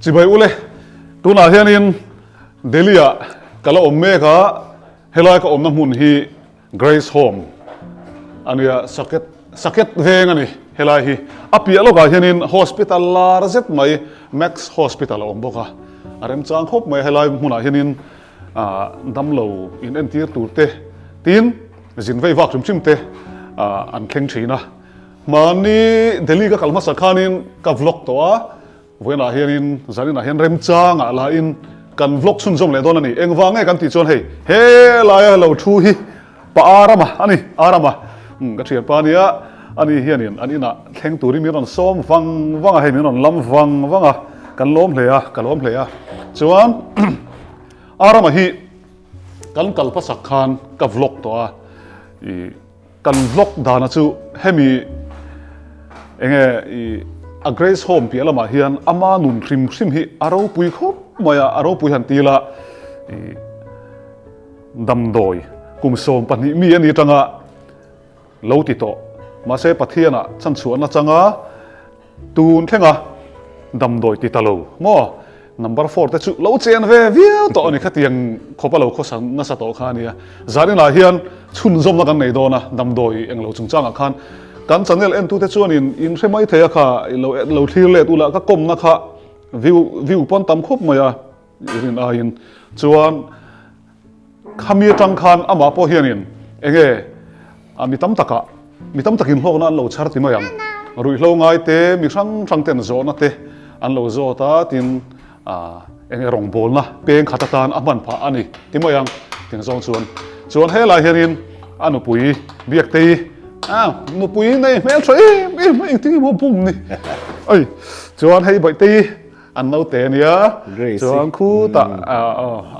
Chibai ule, tunah hianin Delhi-ah ka la awm mek a, helai ka awmna hmun hi Grace Home a nia, Saket Saket veng a ni helai hi. A piah lawkah hianin hospital lar zet mai Max Hospital a awm bawk a, a remchang khawp mai a helai hmunah hianin damlo in entir tur te tin zin vei vak hrim hrim te an thleng thin a. Mahni Delhi ka kal hmasa khanin ka vlog tawh a, vawiinah hianin zaninah hian remchangah lahin kan vlog chhunzawm leh dawn a ni. Engvang nge kan tih chuan hei helaia lo thu hi pa Arama a ni, Arama ka thianpa a nia, ani hianin an inah thleng turin min rawn sawm vang vang a, hei min rawn lam vang vang a, kan lawm hle a, ka lawm hle a. Chuan Arama hi kan kal hmasak khan ka vlog tawh a, ih. Kan vlog dana chu hemi enge i a Grace Home piah lamah hian ama nun hrim hrim hi a ropui khawp mai a, a ropui han ti ila i damdawi kum 12 mi a ni atanga lo ti tawh mahse Pathianah chhanchhuahna changa Tun thlenga damdawi ti ta lo maw? Number four te chu lo chen ve viau tawh a ni khatiang khawp a lo khawsa nasa tawh kha a nia. Zaninah hian chhunzawmna kan nei dawn a, damdawi englo chungchangah khan kan channel entute chuanin in hre mai thei a kha lo lo thlir let ula ka kawmna kha view view pawn tam khawp mai a i rin aiin chuan Khami atang khan amah pawh hianin enge a mi tam takah mi tam takin hlawkna an lo chhar ti mai ang. Ruihhlo ngai te, mi hrang hrang ten zawhna te an lo zawt a, tin enge rawngbawlna peng khat atan a hman phah a ni ti mai ang. Tin zawng chuan chuan helai hianin a nupui Biaktei a nupui nei hmel tha em em a engtin nge maw bum ni ai chuan hei Baihtei An naute a nia, chuan khutah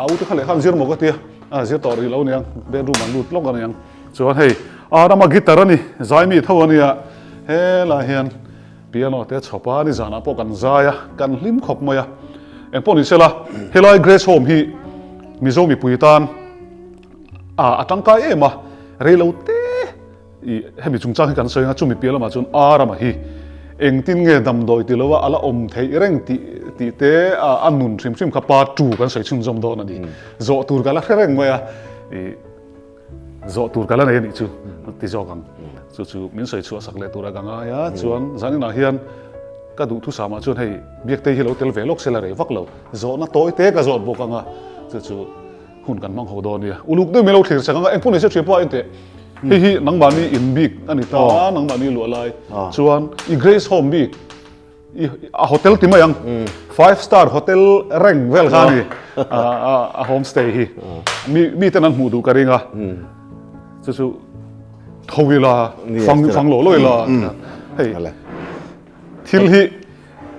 a ute kha leh khan zir maw ka tia, a zir tawh rih lo aniang, bedroom an lut lawk aniang. Chuan hei a rama guitar a ni, zai mi tho a nia, helai hian piano te chhawp a, nizanah pawh kan zai a, kan hlim khawp mai a. Engpawh ni sela, helai Grace Home hi Mizo mipui tan a tangkai em a, reilo te. I hemi chungchang hi kan sawi anga chumi piah lamah chuan a rama hi engtin nge damdawi ti lova a la awm theih reng tih tih te a nun hrim hrim kha part two kan sawi chhunzawm dawn a ni. Zawh tur ka la hre reng mai a, i zawh tur ka la nei a nih chu ti zawk ang. Chu chu min sawi chhuah sak leh tur a ka ngai a, chuan zaninah hian ka duhthusam ah chuan hei Biaktei hi lo tel ve lawk se la rei vak lo, zawhna tawi te ka zawt bawk anga chu chu. Hun kan hmang ho dawn nia. Uluk deuh mai lo thlir chak anga engpawh ni se ṭhian pawh a en teh. Hei hi nangmahni in bik a ni ta a, nangmahni luah lai chuan i Grace Home bik i a hotel ti mai ang. Five star hotel reng vel kha a ni a home stay hi. Mi mi ten an hmuh duh ka ring a. Chu chu tho ila fang fang lo lo ila hei thil hi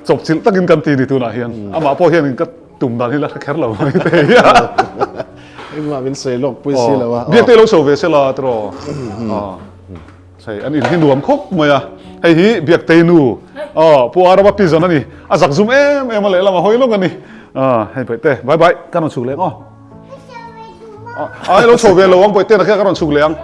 Chawpchilh takin kan ti ni tunah hian amah pawh hian ka tum dan hi la hre kher lo mai te hi a. Engmah min sawi lawk pui si lo a. Biakte lo chho ve se la tiraw. Hei an in hi nuam khawp mai a. Hei hi Biaktei nu Pu Araba Pizawn a ni. A zak zum em em a lehlam a hawi lawk a ni. Hei Bawihte bye bye ka rawn chhuk leh ang aw. Ai lo chho ve lo ang Bawihte nakhian ka rawn chhuk leh ang.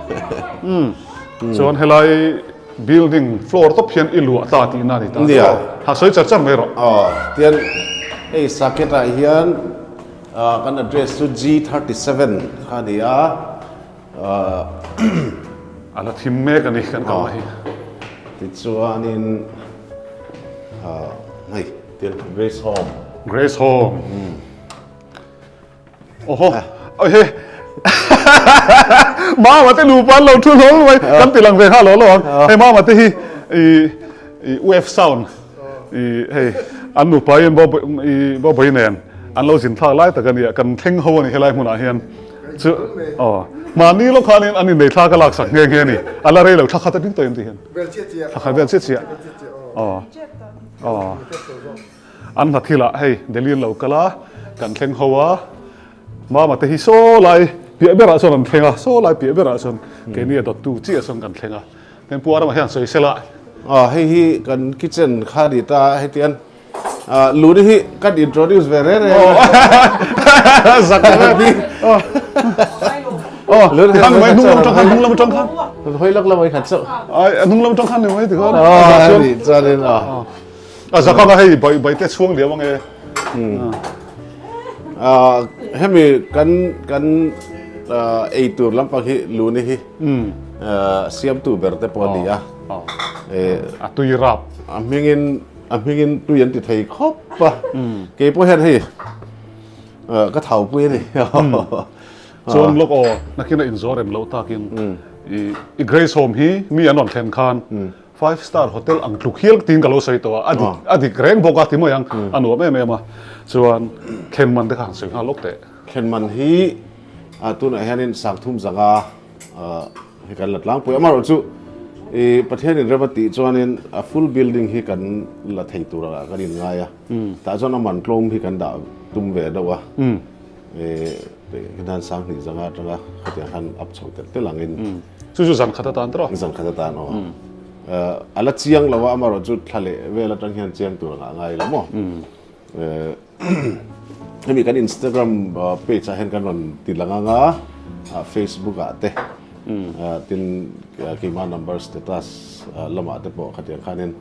Chuan helai Building floor tawp hian i luah ta tihna a ni ta. Nia. Ha sawi char char mai rawh. Aw, tian hei Saket ah hian kan address chu G37 kha a ni a. A la thim mek a ni kan kalna hi. Tichuanin hei tian Grace Home. Grace Home. Oho, he Mama te nupa an lo thu hlawl mai, kan ti lang ve nghal lo lo ang. Hei Mama te hi i i UF sound i hei an nupa hian bo i bo bai nen an lo zin thlak lai tak a nia, kan thleng ho a ni helai hmunah hian. Chu aw mahni lawk khanin an innei thla ka laksak nghe nghe a ni, a la rei lo thla khat a ding tawh em ti hian. Thla khat vel chiah chiah. Aw aw. An hna thilah hei Delhi an lo kal a, kan thleng ho a, Mama te hi saw lai piah berah chuan an thleng a, saw lai piah berah chuan keini a dawttu chiah chuan kan thleng a, tin Pu Arama hian sawi sela. Aw hei hi kan kitchen kha a ni ta hetian Luni hi kan introduce ve reng reng a. Zak lo e. Aw tikhan mai hnung lam atang khan hnung lam atang khan. Hawi lak lam ai khat chauh. Ai hnung lam atang khan ni mai tikhan. Aw chuan in aw. A zak anga hei bai bai te chhuang liam ange. Hemi kan kan ei tur lampang hi luni hi siamtu ber te pawh a ni a. A tui rap. A hmingin a hmingin tui an ti thei khawp a. Kei pawh hian hei ka thaupui a ni. Chuan lawk aw, nakin a inzawr em loh takin i Grace Home hi mi an rawn thlen khan Five star hotel ang tluk hial tiin ka lo sawi tawh a, a dik a dik reng bawk a ti mai ang, a nuam em em a. Chuan thlen man te kha han sawi nghal lawk teh. Thlen man hi tunah hianin Sangthum zanga hi kan la tlangpui. Amaherawhchu i Pathianin rem a tih chuanin a full building hi kan la thei tur ah kan inngai a, tah chuan a man tlawm hi kan dah tum ve deuh a. Khian Sanghnih zanga atanga khatiang khan up chho telh telh angin. Chu chu zan khat atan tawh. Zan khat atan aw. A la chiang lo a, amaherawh chu thla leh vel atang hian chiang tur angah ngai lo maw. Hemi kan Instagram page ah hian kan rawn ti lang ang a, Facebook ah te tin keimah number status lamah te pawh khatiang khanin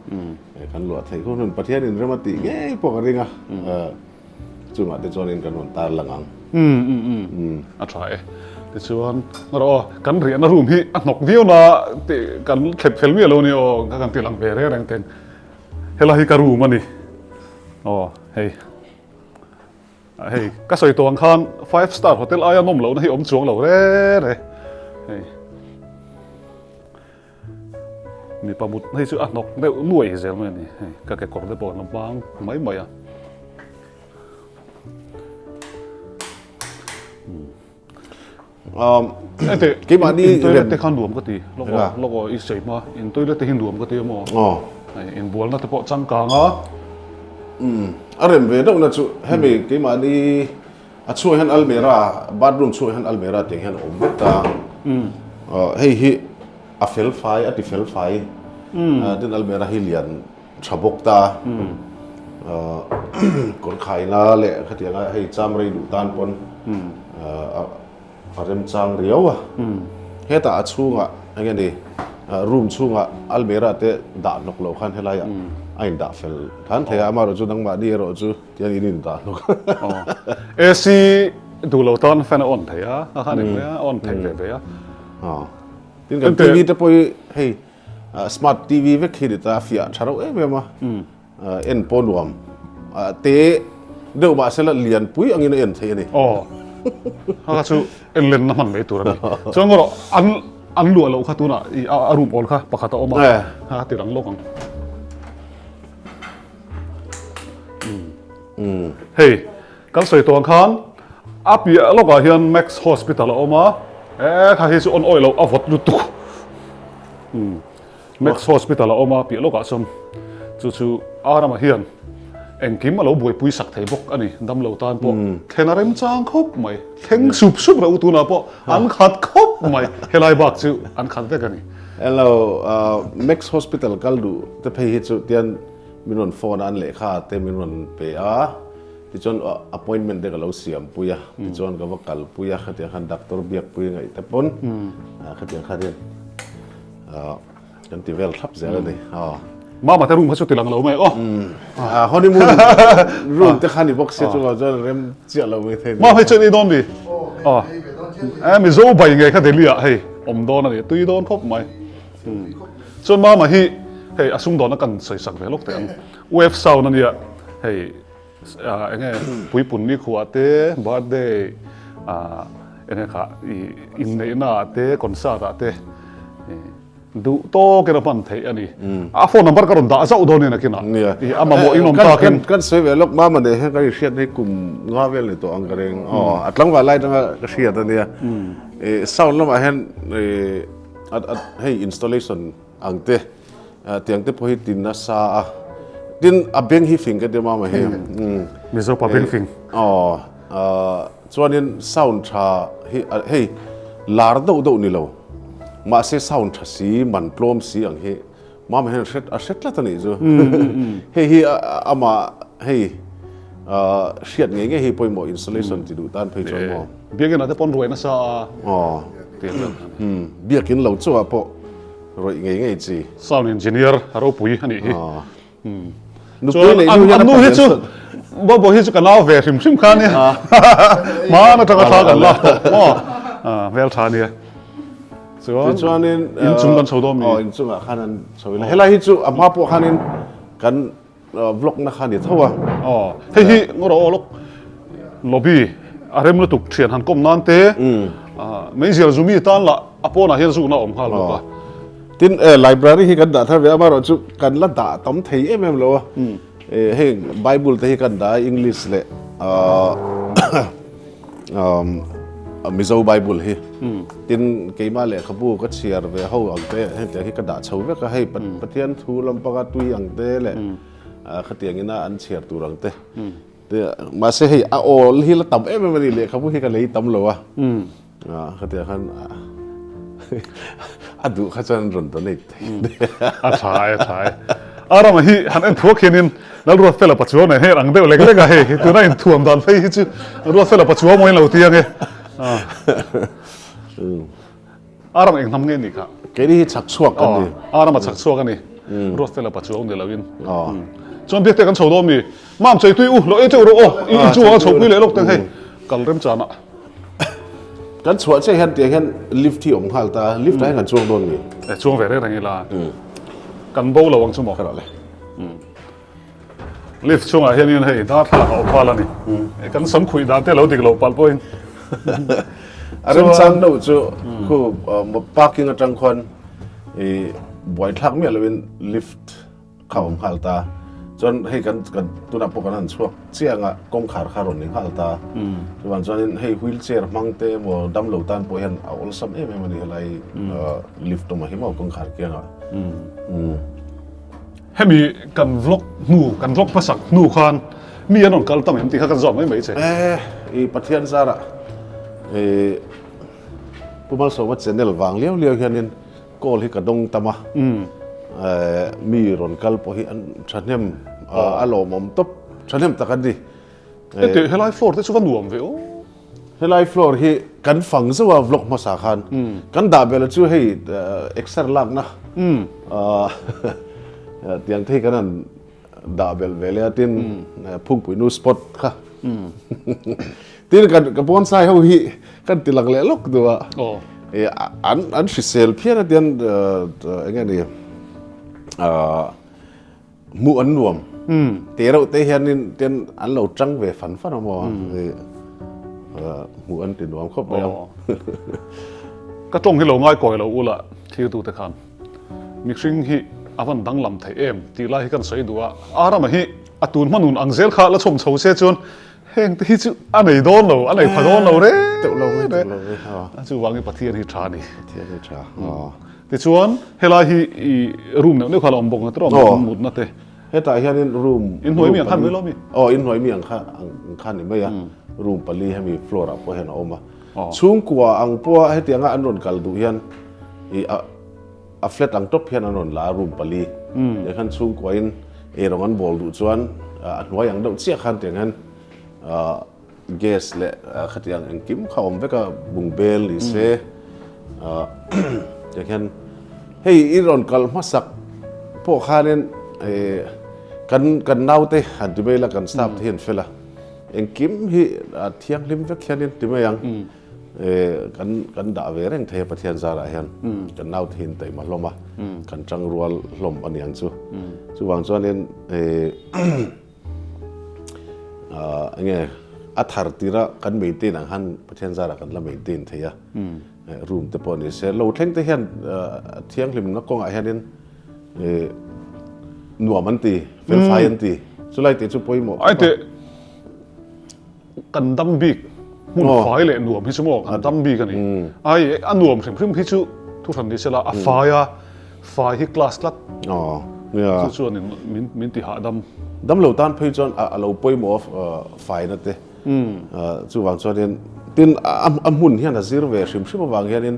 kan luah theih hun hun Pathianin rem a tih ngei pawh ka ring a. Chungah te chuanin kan rawn tar lang ang. Umm umm umm a tha e. Tichuan rawh aw kan riahna room hi a hnawk viau na tih kan thlep fel miah lo a ni aw ka kan ti lang ve reng reng ten. Helai hi ka room a ni aw hei hei ka sawi tawh ang khan five star hotel aia nawm lohna hi awm chuang lo re re hei. Mipa mut hei chu a hnawk deuh nuai zel mai a ni hei ka kekawr te pawh an la bang mai mai a um keimahni in toilet te kha nuam ka ti lawk aw lawk aw i sawi hma in toilet te hi nuam ka ti a maw hei inbualna te pawh changkang a um a rem ve deuh na chu hemi keimahni A chhungah hian almera, bathroom chhungah hian almera tiang hian a awm vek ta. Hei hi a fel fai, a ti fel fai. Tin almera hi lian tha bawk ta. Kawr khaina leh khatianga hei cham rei duh tan pawn a remchang riau a. Hetah a chhungah eng nge ni room chhungah almera te dah hnawk loh khan helaiah a indah fel than thei a, amaherawhchu nangmahni erawh chu Tiang in in dah hnawk. AC duh lo tan fan a on thei a, a khan eng mai a, a on thei ve ve a. Tin kan TV te pawh hi hei smart TV vek hi ni ta a fiah tha reuh em em a, en pawh nuam te deuh mahse la lian pui angin a en thei a ni. Aw, a kha chu en lenna hman mai tur a ni. Chuan erawh an an luah loh kha tunah a room awl kha pakhat a awm a, a ti rang lawk ang. Hei, kan sawi tawh ang khan a piah lawkah hian Max Hospital a awm a, e kha hi chu on awih loh a vawt lutuk. Max Hospital a awm a piah lawkah chuan chu chu a ramah hian engkim a lo buaipui sak thei bawk a ni, damlo tan pawh thlen a remchang khawp mai, thleng sup sup reuh tunah pawh an khat khawp mai, helai bak chu an khat vek a ni. Hello, Max Hospital kal duh te phei hi chu tian min rawn phone a, an lehkha te min rawn pe a, tichuan appointment te ka lo siam pui a, tichuan ka va kal pui a, khatiang khan doctor biak pui ngaih te pawn khatiang khan hian kan ti vel thlap zel a ni. Mama te room kha chu ti lang lo mai aw. Honeymoon room te kha ni bawk sia chuvang chuan rem chiah lo mai thei. Mama hei chuan i dawn mi? Aw. Mizo bai ngei kha Delhi ah hei awm dawn a ni, tui dawn khawp mai. Chuan Mama hi hei a sumdawnna kan sawi sak ve lawk teh ang. Wave sound a nia hei eng nge puipun ni khuah te birthday eng nge kha inneihna ah te concert ah te duh tawkin a hman theih a ni. A phone number ka rawn dah zauh dawn nia nakinah. A mamawh in awm takin. Kan sawi ve lawk Mama nen hian kan inhriat hi kum nga vel ni tawh ang ka ring. Aw a tlangval lai atanga ka hriat a nia. Sound lamah hian Hei installation ang te tiang te pawh hi ti nasa a, tin a beng hi fing ka ti mama hi. Mizo pa beng fing. Aw chuanin sound tha hi hei lar deuh deuh ni lo mahse sound tha si man tlawm si ang hi Mama hian hre a hre tlat a nih chu. Hei hi amah hei hriat ngei ngei hi pawimawh installation ti duh tan phei chuan maw. Biakin ah te pawn ruai nasa a. Aw. Biakin lo chauh ah pawh ruaih ngei ngei chi. Sound engineer a ropui a nih hi. Nupui neih hnu hian a Chuan an nu hi chu. Bobo hi chu ka nau ve hrim hrim kha nia. Hmaan atanga thla kan lak tawh maw? Hmel tha nia. Chuan Tichuanin inchung kan chho dawn mi? Aw inchungah khan an chho ila. Helai hi chu a hma pawh khanin kan vlog na kha ni tho a. Aw hei hi ngawr aw lawk lobby a rem lutuk thian han kawm nan te meizial zumi tan lah a pawnah hian zukna a awm nghal bawk a. Tin library hi kan dah thar ve a, amaherawhchu chu kan la dah tam thei em em lo a. Heng Bible te hi kan dah a, English leh Mizo Bible hi. Tin keimah lehkhabu ka chhiar ve ho ang te hengtiang hi ka dah chho vek a, hei Pathian thu lampanga tui ang te leh khatiang ina an chhiar tur ang te. Mahse hei a awl hi la tam em em a ni, lehkhabu hi ka lei tam lo a. Khatiang khan a duh kha chuan rawn donate thei. A tha e, a tha e. A rama hi han en thuak hianin Lalruatfela Pachuau nen hian ang deuh lek lek a hei, tuna inthuam dan phei hi chu Ruatfela Pachuau mawiin lo ti ang e. A ram eng hnam nge nih kha? Keini hi chhak chhuak kan ni. A rama chhak chhuak a ni. Ruatfela Pachuau ni loin. Chuan biakte kan chho dawn mi? Mam chei tui u, lo ei teuh rawh aw. I inchungah ka chhohpui leh lawk teng hei. Kal rem chanah. Kan chhuah chiah hian tiang hian lift hi awm nghal ta, lift ah hian kan chuang dawn mi? E chuang ve reng reng ila. Kan bo lo ang chu maw? Ka rawh le. Lift chungah hianin hei darthlalang a awm nghal a ni. Kan sam khuih dan te lo dik loh palh pawhin. A remchang deuh chu khu parking atang khuan i buaithlak miah loin lift kha awm nghal ta. Chuan hei kan kan tunah pawh kan han chhuak chiang a, kawngkhar kha rawn ni nghal ta. Chuvang chuanin hei wheelchair hmang te emaw damlo tan pawh hian a awlsam em em a ni helai lift awm ah hi maw kawngkhar kiangah. Hemi kan vlog hnu, kan vlog hmasak hnu khan mi an rawn kal tam em tih kha kan zawt mai mai che. E, i Pathian zarah i Pu Malsawma channel vang liau liau hianin call hi ka dawng tam a. E, mi rawn kal pawh hi an thahnem a lawmawm tawp, thahnem tak an ni. Heti helai floor te chu va nuam ve aw. Helai floor hi kan fang zauh a vlog hmasa khan kan dah belh chu hei exer lakna tiang te hi kan han dah belh ve leh a tin phungpui nu spot kha tin kan ka bonsai ho hi kan ti lang leh lawk duh a an an hrisel phian a tian eng nge ni Hmuh an nuam. Te reuh te hianin ten an lo tang ve fan fan a maw? Hmuh an ti nuam khawp mai ang. Ka tawng hi lo ngai kawi lo ula thirtute khan mihring hi a van danglam theih em tih lai hi kan sawi duh a. Arama hi a tun hma nun ang zel kha la chhawm chho se chuan heng te hi chu a nei dawn lo, a nei pha dawn lo reng reng. Chuvangin Pathian hi tha a ni. Pathian hi tha. Tichuan, helai hi i room neuh neuh kha a la awm bawk na tawh a, mutna te. Hetah hianin room Inhnuai mi ang khan mai lo mi? Aw, inhnuai mi ang kha ang kha ni mai a, room pali hemi floor ah pawh hian a awm a. Chhungkua ang pawha hetianga an rawn kal duh hian i a a flat ang tawp hian an rawn la a room pali. Tiang khan chhungkuain eirawng an bawl duh chuan a hnuai ang deuh chiah khan tiang hian Gas leh khatiang engkim kha awm vek a, bungbel ni se tiang hian hei i rawn kal hmasak pawh khanin kan kan naute han ti mai ila kan staff te hi an fel a, engkim hi a thianghlim vek hianin ti mai ang kan kan dah ve reng thei a Pathian zarah hian kan naute hi an taima hlawm a, kan tangrual hlawm a niang chu chuvang chuanin. Enge a thar tira kan maintain ang khan Pathian zarah kan la maintain thei a, room te pawh ni se lo thleng te hian thianghlimna kawngah hianin nuam an ti, felfai an ti, chulai tih chu pawimawh khawp a. Kan dam bik hmun fai leh nuam hi chu maw kan dam bik a ni. Ai a nuam hrim hrim hi chu thuhran ni sela a fai a, fai hi class tlat. Chu chuan min min ti hahdam. Dam lo tan phei chuan a lo pawimawh a faina te. Chuvang chuanin tin a hmun hian a zir ve hrim hrim avang hianin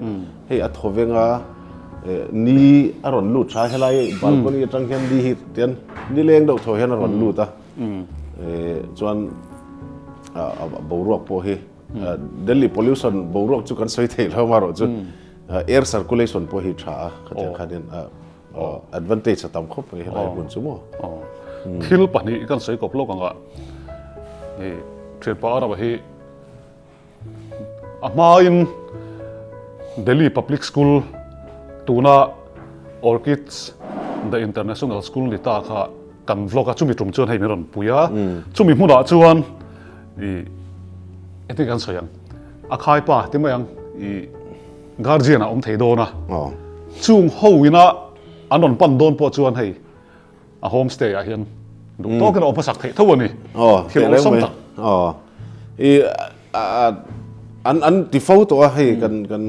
hei a thaw veng a, ni a rawn lut tha helai balcony atang hian ni hi tian nileng deuh thaw hian a rawn lut a. Chuan boruak pawh hi Delhi pollution boruak chu kan sawi theih lo amaherawh chu air circulation pawh hi tha a khatiang khanin advantage a tam khawp mai helai hmun chu maw. Thil pahnih kan sawi kawp lawk ang a. Thianpa Araba hi a hmain Delhi Public School tuna Orchids The International School ni ta kha kan vlog a, chumi tum chuan hei min rawn pui a, chumi hmunah chuan ih engtin kan sawi ang, a khaipa ti mai ang ih guardian a awm thei dawn a, chung ho ina an rawn pan dawn pawh chuan hei A home stay ah hian duh tawkin a awm hmasak theih tho a ni. Thil awlsam tak. I an an ti fo tawh a hei kan kan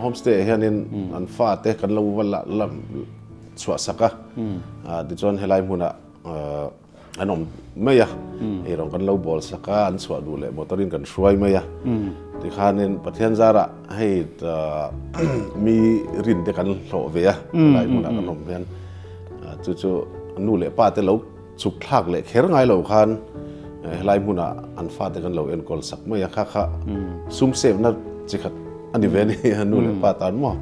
home stay ah hianin an fa te kan lo va la chhuah sak a. Tichuan helai hmunah an awm mai a, eirawng kan lo bawl sak a, an chhuah duh leh motor in kan hruai mai a, tikhanin Pathian zarah hei mi rin te kan hlawh ve a, helai hmunah kan awm hian chu chu nu leh pa te lo chhuk thlak leh kher ngai lo khan helai hmunah an fate kan lo enkawl sak mai a, kha kha sum save na chi khat a ni ve a ni nu leh pa tan maw.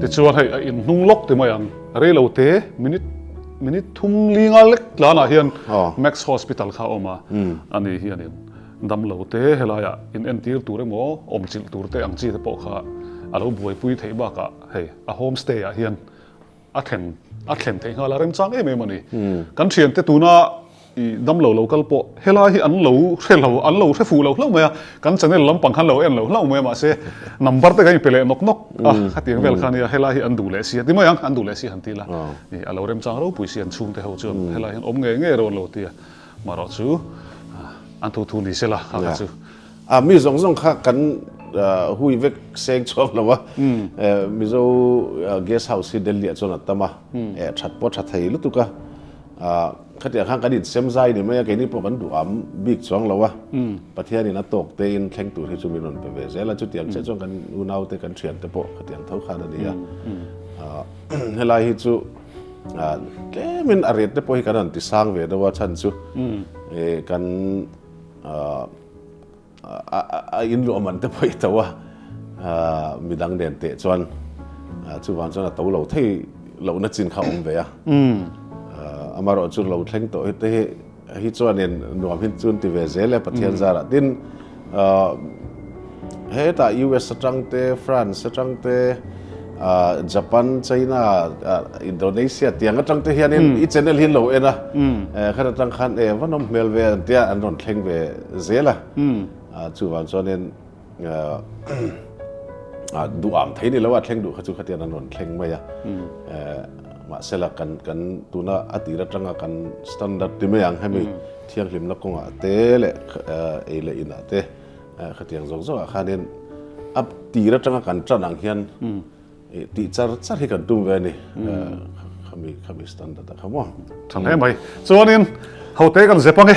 Tichuan hei a inhnung lawk ti mai ang, rei lo te minute Minute thum linga lek tlanah hian Max Hospital kha a awm a, ani hianin damlo te helaiah in entir tur emaw awmchilh tur te ang chi te pawh kha a lo buaipui theih bakah hei a home stay ah hian a thlen a thlen theih nghal a remchang em em a ni. Kan thiante tuna i damlo lo kal pawh helai hi an lo hre lo an lo hre fuh lo hlauh mai a, kan channel lampang khan lo en lo hlauh mai a mahse number te kan inpe leh nawk nawk a khatiang vel kha nia helai hi an duh leh si a ti mai ang an duh leh si han ti la. Ih a lo remchang ropui si an chhungte ho chuan helai hian awm ngei ngei rawn lo ti a, marawh chu an thu thu ni se la kha kha chu. A mi zawng zawng kha kan hui vek seng chhuak lo a, Mizo guest house hi Delhi ah chuan a tam a, that pawh a tha thei lutuk a, khatiang khan kan insem zai ni mai a, keini pawh kan duham bik chuang lo a, Pathianin a tawk tein thleng tur hi chu min rawn pe ve zel a, chutiang chiah chuan kan unaute kan thiante pawh khatiang tho khan a ni a. Helai hi chu tlemin a rate te pawh hi kan han ti sang ve deuh a chhan chu kan a in luah man te pawh hi to a midang nen teh chuan chuvang chuan a to lo thei lohna chin kha a awm ve a amaherawh chu lo thleng tawh hi te hi Hi chuanin nuam hi chu an ti ve zel e Pathian zarah tin hetah US atang te France atang te Japan China Indonesia tiang atang te hianin i channel hi an lo en a khat atang khan e va nawm hmel ve an tia an rawn thleng ve zel a chuvang chuanin Duh am thei ni lo a thleng duh kha chu khatian an rawn thleng mai a. Mahsela kan kan tuna a tir atanga kan standard ti mai ang hemi thianghlimna kawngah te leh ei leh inah te khatiang zawk zawkah khanin a tir atanga kan tan ang hian Tih char char hi kan tum ve a ni. Khami khami standard a kha maw. Tha hle mai. Chuanin hote kan zep ange.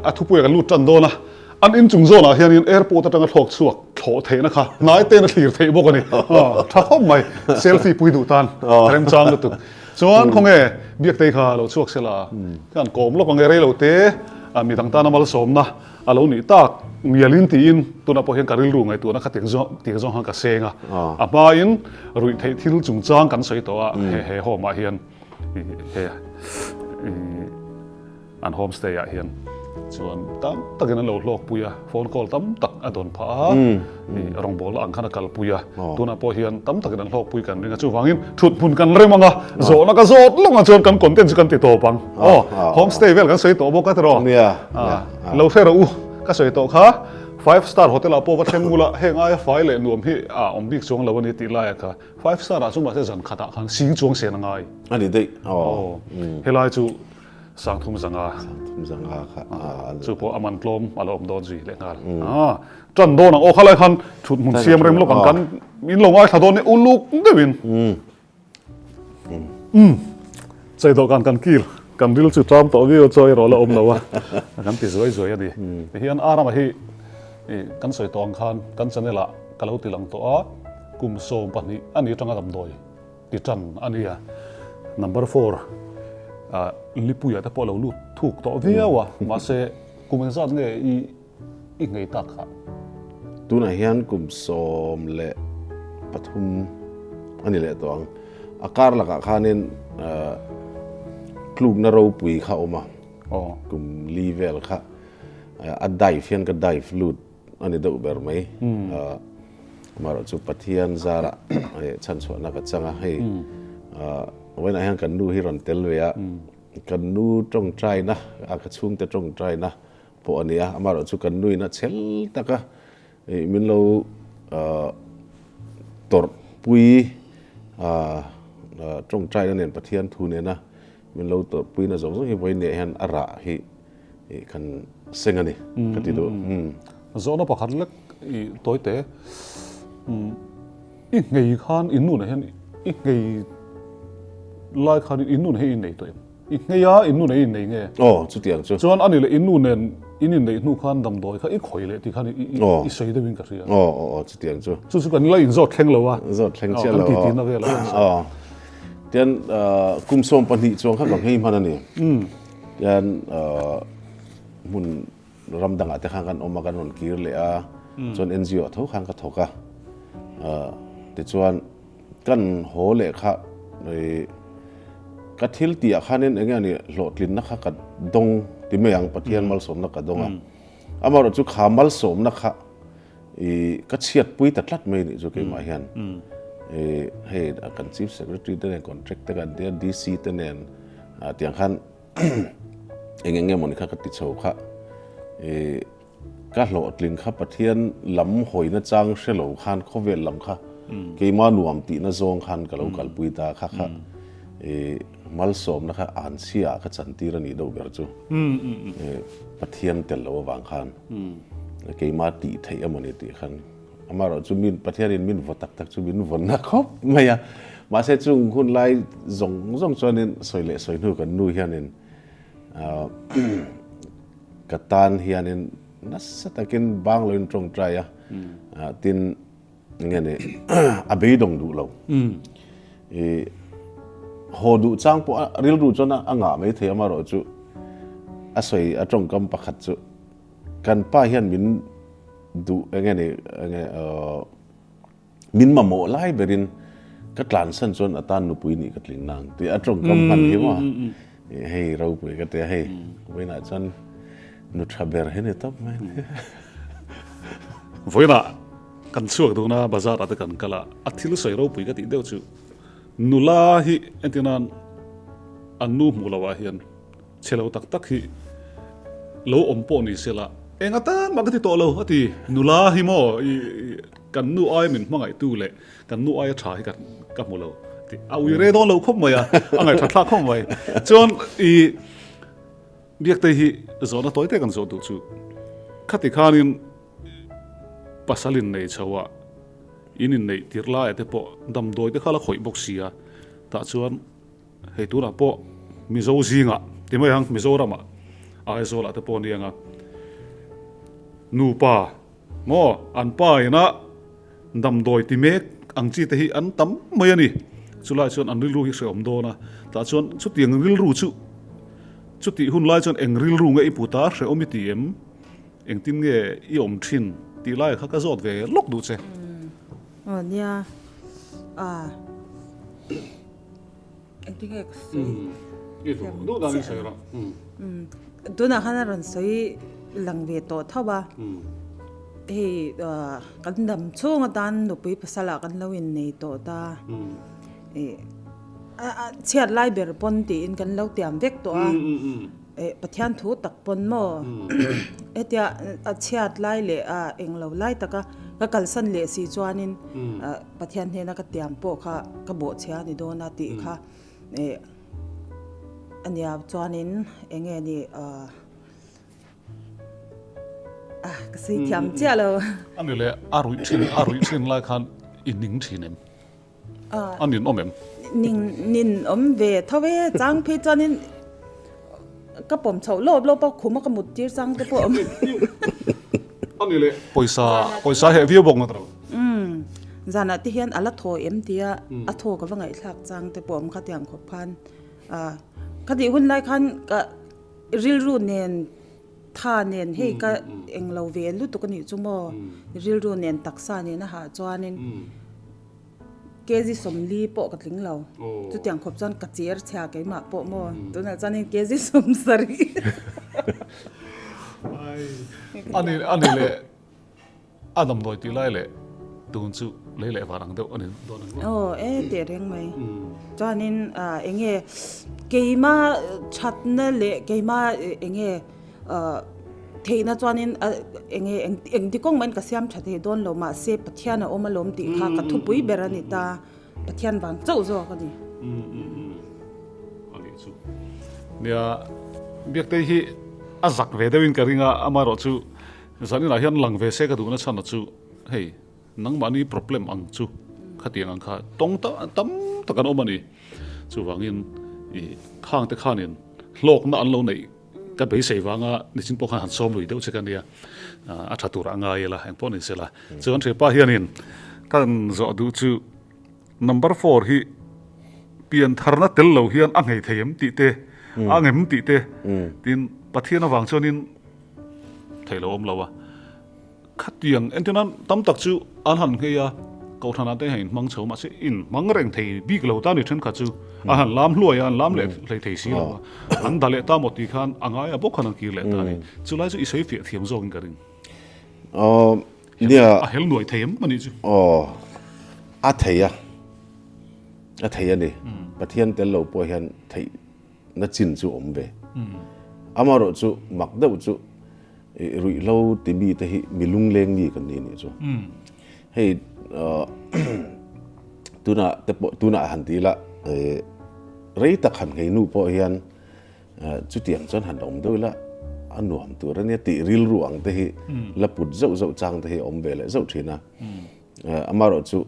A thupuia kan lut tan dawn a. An inchung zawnah hianin airport atanga thlawk chhuak thlawh theihna kha hnai ten a thlir theih bawk a ni. Tha khawp mai. Selfie pui duh tan remchang lutuk. Chuan khawnge Biaktei kha lo chhuak sela. Kan kawm lawk ange reilo te midang tana malsawmna. A lo nih tak mialin tiin tunah pawh hian ka rilru ngaihtuahna kha tiang zawng tiang zawng khan ka seng a. A hmain ruih theih thil chungchang kan sawi tawh a he he home ah hian he an home stay ah hian chuan tam takin an lo hlawkpui a phone call tam tak a dawn phah a rawngbawlna ang khan a kalpui a tunah pawh hian tam takin an hlawkpui kan ring a chuvangin thut hmun kan rem ang a zawhna ka zawt lawng ah chuan kan content chu kan ti tawp ang aw home stay vel kan sawi tawh bawk a tiraw Lo hre rawh u, ka sawi tawh kha, five star hotel ah pawh va thleng ula, heng aia fai leh nuam hi a awm bik chuang lo a ni tih laia kha, five star ah chu mahse zan khat ah khan sing chuang sen a ngai. A ni daih, aw. Helai chu Sangthum Zanga. Sangthum Zanga kha a. Chu pawh a man tlawm a lo awm dawn zui leh nghal. Ṭan dawn ang aw, khalai khan thut hmun siam rem lawk ang kan in lo ngaithla dawn ni uluk deuhin. Umm chei dawhkan kan kil kan ril chu ṭam tawh viau chaw erawh la awm lo a kan ti zuai zuai a ni. Tihian a ramah hi kan sawi tawh ang khan kan channel ah ka lo ti lang tawh a kum 12 a ni atanga damdawi ti ṭan a ni a number four ah lipuia te pawh a lo lut thuk tawh viau a mahse kum engzat nge i I ngei tak kha. Tunah hian kum 13 a ni leh tawh ang. A kar lakah khanin tlukna ropui kha a awm a. Kum li vel kha a dive hian ka dive lut a ni deuh ber mai. Amaherawh chu Pathian zarah chhanchhuahna ka chang a, hei vawiinah hian kan nu hi rawn tel ve a, kan nu tawngtaina, ka chhungte tawngtaina pawh a ni a, amaherawh chu kan nuin a chhel tak a, min lo tawrhpui tawngtaina nen Pathian thu nena min lo tawrhpuina zawng zawng hi vawiin ah hian a rah hi kan seng a ni ka ti duh. Zawhna pakhat lek i tawi te, i nghei khan i nun ah hian i nghei lai khan i nun hi i nei tawh em? I nghei a, i nu nen i innei nge? Aw, chutiang chu. Chuan ani leh i nu nen in inneih hnu khan damdawi kha i khawi leh tih khan i sawi deuhin ka hria. Aw, aw, aw, chutiang chu. Chu chu kan la inzawt thleng lo a. Zawt thleng chiah lo. Kan titi na vel a. Aw. Tian kum 12 chuang kha ka nghei hman a ni. Tian hmun ram dangah te khan kan awm a, kan rawn kir leh a, chuan NGO ah tho khan ka thawk a. Tichuan Kan haw leh kha i ka thil tih ah khanin eng nge ni hlawhtlinna kha ka dawng ti mai ang Pathian malsawmna ka dawng a. Amaherawh chu kha malsawmna kha i ka chhiatpui ta tlat mai nih chu keimah hian i hei kan Chief Secretary te nen contract te kan tia DC te nen tiang khan eng eng nge mawni kha ka ti chho kha i Ka hlawhtling kha Pathian lam hawina chang hre lo khan khawvel lam kha keimah nuam tihna zawng khan ka lo kalpui ta kha kha i malsawmna kha anchhia ah ka chantir a nih deuh ber chu Pathian tel lo avang khan keimah tih theih emaw ni tih khan amaherawh chu min Pathianin min vaw tak tak chu min vawnna khawp mai a mahse chung hun lai zawng zawng chuanin sawi leh sawi hnu kan nu hianin Ka tan hianin nasa takin bangloin tawngtai a, tin nge ni a beidawng duh lo. I haw duh chang pawh a rilru chuan a ngah mai thei amaherawh chu a sawi a tawngkam pakhat chu kan pa hian min duh enge ni enge Min mamawh lai berin ka tlansan chuan a tan nupui nih ka tling nang tih a tawngkam hman hi maw hei ropui ka tia hei vawiinah chuan nu tha ber hi ni tawp mai ni. Vawiinah kan chhuak dun a bazar ah te kan kal a, a thil sawi ropui ka tih deuh chu nula hi entir nan an nu hmuh loh ah hian Chhe lo tak tak hi lo awm pawh ni se la, eng atan mah ka ti tawh lo a ti. Nula hi maw i kan nu aia min hmangaihtu leh kan nu aia tha hi ka ka hmu lo ti. A ui re dawn lo khawp mai a, a ngaihṭha thlak khawp mai. Chuan i Biaktei hi zawhna tawi te kan zawh duh chu khati khanin pasal innei chho a, in inneih tirh laiah te pawh damdawi te kha la khawih bawk si a, tah chuan Hei tunah pawh Mizo zingah ti mai ang Mizoramah Aizawlah te pawh aniang a nupa maw an pa ina damdawi ti mek ang chi te hi an tam mai a ni. Chulai chuan an rilru hi hrehawm dawn a, tah chuan chutiang rilru chu chutih hun lai chuan eng rilru nge i put a hrehawm i ti em? Engtin nge i awm thin tih lai kha ka zawt ve lawk duh che. Aw nia a. Engtin nge ka sawi? I duh duh dan in sawi rawh. Tunah khan a rawn sawi lang ve tawh tho a. Hei kan dam chhung atan nupui pasal ah kan lo innei tawh ta. Chhiat lai ber pawn tiin kan lo tiam vek tawh a. Pathian thu tak pawn maw hetia a chhiat lai leh a englo lai taka ka kalsan leh si chuanin Pathian hnena ka tiam pawh kha ka bawhchhia a ni dawn a tih kha eh a nia chuanin eng nge ni ah ah ka sawi thiam chiah lo. A ni leh a ruih thin a ruih thin lai khan i ning thin em? A nin awm em? Ning nin awm ve tho e chang phei chuanin Ka pawm chhoh lawp lawp a, khum a ka mut tir chang te pawh a awm. A ni leh, pawisa, pawisa heh viau bawk ngawt lo. Umm, zanah te hian a la thaw em tia a thaw ka va ngaihthlak chang te pawh a awm khatiang khawp khan. Ah, ka tih hun lai khan ka rilru nen tha nen hei ka englo ve lutuk a nih chu maw, rilru nen taksa nen a hah chuanin. Kg 40 pawh ka tling lo. Chutiang khawp chuan ka cher chhia keimah pawh maw. Tunah chuanin kg 70. Ani ani leh a damdawi tih lai leh tun chu lei leh van ang deuh a ni dawn ang maw? Aw e teh reng mai. Chuanin eng nge keima thatna leh keima eng nge Theihna chuanin eng nge engti kawng mahin ka siam tha thei dawn lo mahse Pathian a awm alawm tih kha ka thupui ber a ni ta, Pathian vang chauh zawk a ni. A nih chu. Nia, Biaktei hi a zak ve deuhin ka ring a, amaherawhchu zaninah hian lang ve se ka duhna chhan a chu hei Nangmahni problem ang chu khatiang ang kha tawng tam tak an awm a ni. Chuvangin i khangte khanin hlawkna an lo neih ka beisei vanga nichin pawh khan han sawm lui deuh che ka nia. A tha tur a ngai ila engpawh ni sela. Chuan thianpa hianin kan zawh duh chu number four hi pian tharna tel lo hian a nghei thei em tih te, a ngem tih te tin Pathian avang chuanin theih lo awm lo a. Khatiang entirnan tam tak chu an han nghei a, Kohhranah te hian inhmang chho mahse inhmang reng thei bik lo ta ni thenkhat chu an han lam hluai a, an lam leh hlei thei si lo a, an da leh ta maw tih khan a ngai a bawk khan an kir leh ta a ni. Chulai chu i sawi fiah thiam zawkin ka ring. Aw, nia. A hel nuai thei em a nih chu? Aw, a thei a, a thei a ni. Pathian tel lo pawh hian theih na chin chu awm ve. Amaherawh chu mak deuh chu ruihhlo ti mi te hi mi lungleng mi kan ni nih chu. Hei tunah te pawh tunah han ti ila rei tak han nghei nu pawh hian chutiang chuan han awm deuh ila a nuam tur a nia tih rilru ang te hi la put zauh zauh chang te hi a awm ve leh zauh thin a. Amaherawh chu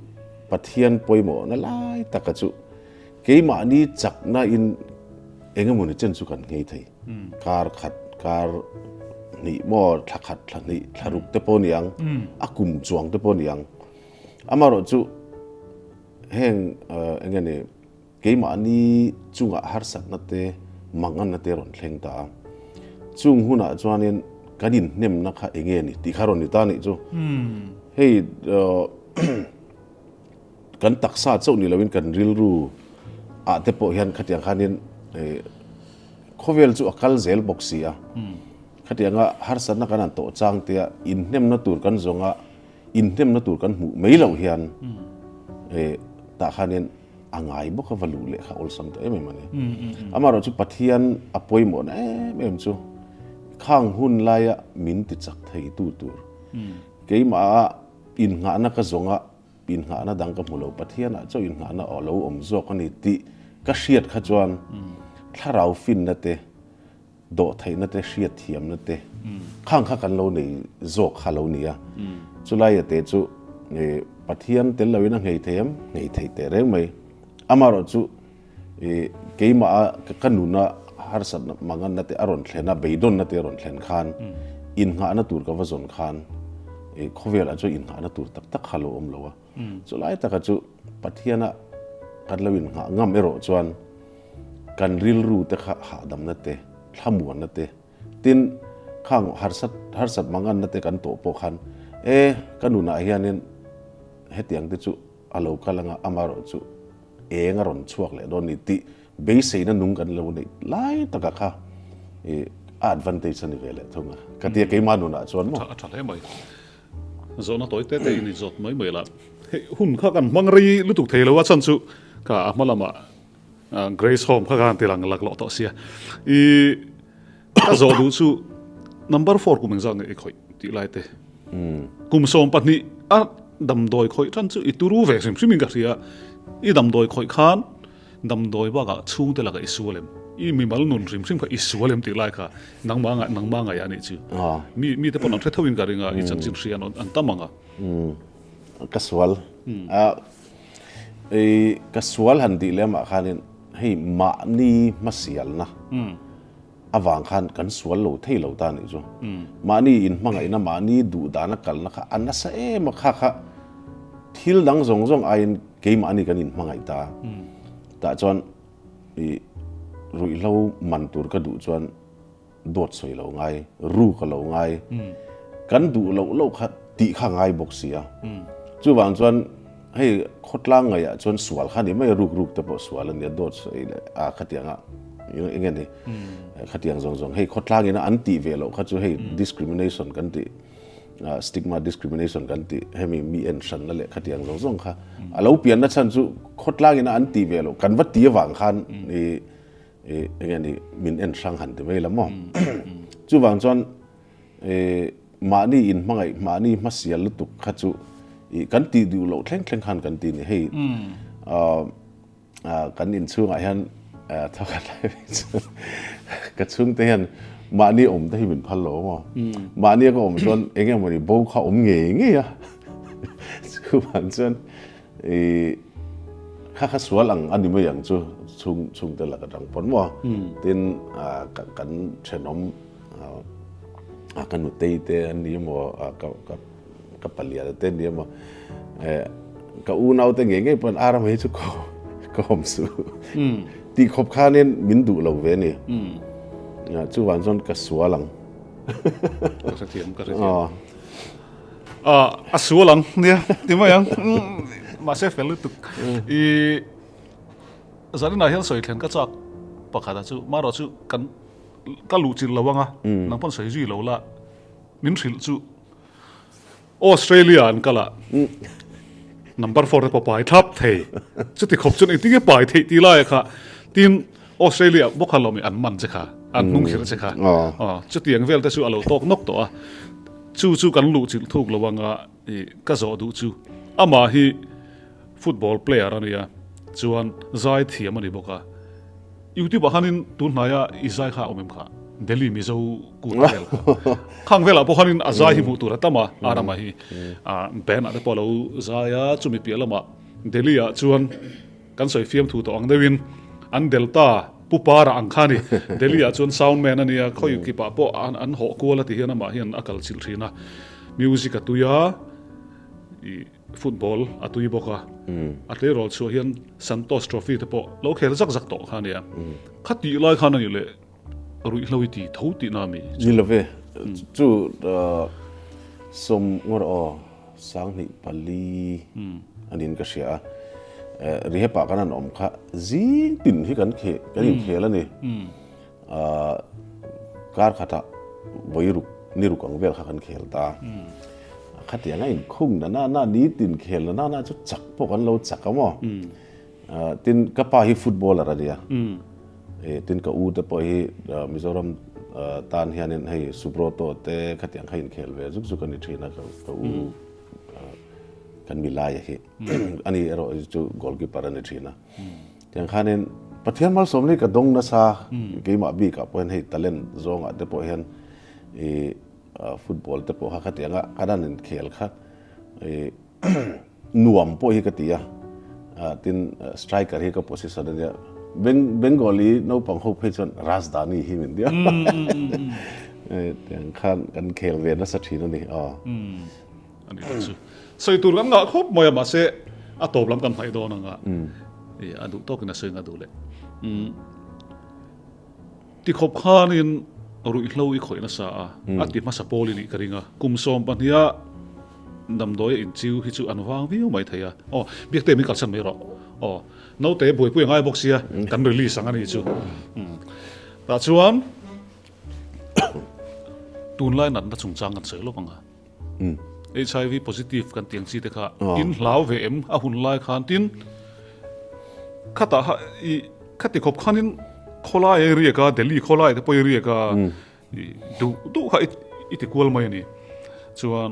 Pathian pawimawhna lai taka chu keimahni chakna in engemawni chen chu kan nghei thei. Kar khat, kar hnih maw, thla khat, thla hnih, thla ruk te pawh a ni ang, a kum chuang te pawh a ni ang. Amaherawh chu heng enge ni Keimahni chungah harsatna te, manganna te rawn thleng ta a. Chung hunah chuanin kan inhnemna kha eng nge ni tih kha rawn ni ta nih chu. Hei kan taksa chauh ni loin kan rilru ah te pawh hian khatiang khanin khawvel chu a kal zel bawk si a. Khatianga harsatna kan han tawh chang te a inhnemna tur kan zawng a, inhnemna tur kan hmuh mai loh hian tah khanin a ngai bawk a va luh leh kha awlsam ta em em a ni. Amaherawh chu Pathian a pawimawhna em em chu khang hun laia min ti chak thei tu tur keimah innghahna ka zawng a, innghahna dang ka hmu lo, Pathianah chauh innghahna a lo awm zawk a ni tih ka hriat kha chuan thlarau finna te dawhtheihna te, hriatthiamna te khang kha kan lo nei zawk kha lo ni a. Chulaia te chu Pathian tel loin a nghei thei em? Nghei thei teh reng mai. Amaherawh chu keimah a ka nuna harsatna manganna te a rawn thlen a, beidawnna te a rawn thlen khan innghahna tur ka va zawn khan khawvelah chuan innghahna tur tak tak kha lo awm lo a. Chulai taka chu Pathiana kan lo innghah ngam erawh chuan Kan rilru te kha hahdamna te, thlamuanna te, tin khang harsat harsat manganna te kan tawh pawh khan e ka nunah hianin hetiang te chu a lo kal anga amaherawh chu eng a rawn chhuak leh dawn ni tih beiseina nung kan lo neih lai taka kha i a advantage a ni ve leh thung a ka tia keimah nunah chuan maw. A tha hle mai. Zawhna tawi te te in i zawt mai mai la. Hei hun kha kan hmang rei lutuk thei lo a chhan chu ka a hma lamah Grace Home kha khan tilang lak loh tawh sia. I ka zawh duh chu number 4 kum engzat nge i khawih tih lai te. Kum 12 a damdawi khawih tan chu i turu ve hrim hrim in ka hria. I damdawi khawih khan damdawi bakah chhungte lakah i sual em? I mimal nun hrim hrim kha i sual em tih lai kha nangmah ngaih nangmah ngaih a nih chu. Mi mite pawn an hre tho in ka ring a i chanchin hria an tam ang a. Ka sual. I ka sual han tih lemah khanin hei mahni hmasialna avang khan kan sual lo thei lo ta nih chu. Mahni inhmangaihna, mahni duhdana kalna kha a nasa em a, kha kha thil dang zawng zawng aiin keimahni kan inhmangaih ta. Tah chuan i ruihhlo man tur ka duh chuan dawt sawi lo ngai, ruk a lo ngai, kan duh loh loh kha tih kha ngai bawk si a. Chuvang chuan Hei khawtlang ngaihah chuan sual kha a ni mai a, ruk ruk te pawh sual a nia, dawt sawi leh a khatianga eng nge ni khatiang zawng zawng hei khawtlang ina an tih ve loh kha chu hei discrimination kan tih stigma discrimination kan tih hemi mi en hranna leh khatiang zawng zawng kha a lo pianna chhan chu khawtlang ina an tih ve loh kan va ti avang khan i eng nge ni min en hrang han ti mai la maw chuvang chuan Mahni inhmangaih, mahni hmasial lutuk kha chu kan tih duh loh thleng thleng khan kan ti ni. Hei kan inchhungah hian thawkhat lai phei chu ka chhungte hian mahni awm te hi min phal lo maw? Mahni a ka awm chuan eng emaw ni bo kha awm ngei ngei a. Chuvang chuan kha kha sual ang a ni mai ang chu chhungte laka tang pawn maw? Tin kan thenawm a ka nutei te an ni emaw ka ka ka palian te an ni emaw eh ka unau te ngei ngei pawn aram hi chu ka ka awm su tih khawp khanin min duh lo ve ni chuvang chuan ka sual ang ka hrethiam ka hrethiam a sual ang nia ti mai ang mahse fel lutuk i zaninah hian sawi thlen ka chak pakhat a chu marawh chu kan Ka luh chilh lo anga, nang pawn sawi zui lo la, min hrilh chu Australia an kal a, number four te pawh pai thlap thei, chuti khawp chuan engtin nge pai theih tih lai kha, tin Australia bawk kha lawm i an man che kha, an hnung khirh che kha, chutiang vel te chu a lo tawk nawk tawh a, chu chu kan luh chilh thuk lo anga i ka zawh duh chu amah hi football player a nia, chuan zai thiam a ni bawk a. Youtube ah khanin tun hnaia i zai kha a awm em kha? Delhi Mizo kut vel kha. Khang velah pawh khanin a zai hi hmuh tur a tam a, a ramah hi band ah te pawh a lo zai a, chumi piah lamah Delhi ah chuan kan sawi fiamthu tawh ang deuhin an Delta Pu Para ang kha a ni. Delhi ah chuan sound man a nia, khawi kipah pawh an hawh kual a ti hian amah hian a kal chilh thin a, music a tui a, ih. Football a tui bawk a, a tleirawl chhuah hian Santosh Trophy te pawh lo khel zak zak tawh kha a nia. Kha tih lai khan a nih leh ruihhlo i ti tho tihna a mi? Ni lo ve, chu sawm ngawr aw 2004 a niin ka hria a, rehab ah kan han awm kha zing tin hi kan kan inkhel a ni. Kar khatah vawi ruk ni ruk ang vel kha kan khel ta. Khatiang a inkhung na na na nitin khel na na na chu chak pawh kan lo chak a maw. Tin ka pa hi footballer a nia. Tin ka u te pawh hi Mizoram tan hianin hei Subroto te khatiang kha inkhel ve zuk zuk a ni thin a ka u kan milaia hi. Ani erawh hi chu goalkeeper a ni thin a. Tiang khanin Pathian malsawm hi ka dawng nasa keimah bikah pawh hian hei talent zawngah te pawh hian i football te pawh kha khatiang a kan han inkhel kha i nuam pawh hi ka ti a tin striker hi ka position a nia Bengali naupang ho phei chuan Rajdhani hi min tia tiang khan kan khel ve nasa thin a ni aw. A ni tak chu. Sawi tur kan ngah khawp mai a mahse a tawp lam kan hnaih dawn anga i a duh tawkin a sawi nga duh leh. Ti khawp khanin ruihhlo i khawih nasa a, a ti hmasa pawl i nih ka ring a. Kum 12 a damdawi a inchiu hi chu an vang viau mai thei a. Aw, Biakte min kalsan mai rawh. Aw, naute buaipui a ngai bawk sia, kan release ang a ni chu. Tah chuan tunlai natna chungchang kan sawi lawk ang a. HIV positive kan tiang chi te kha in hlau ve em a hun lai khan tin khata ha i khati khawp khanin khawlai ai riak a Delhi khawlai te pawh i riak a i duh duh kha i ti kual mai a ni chuan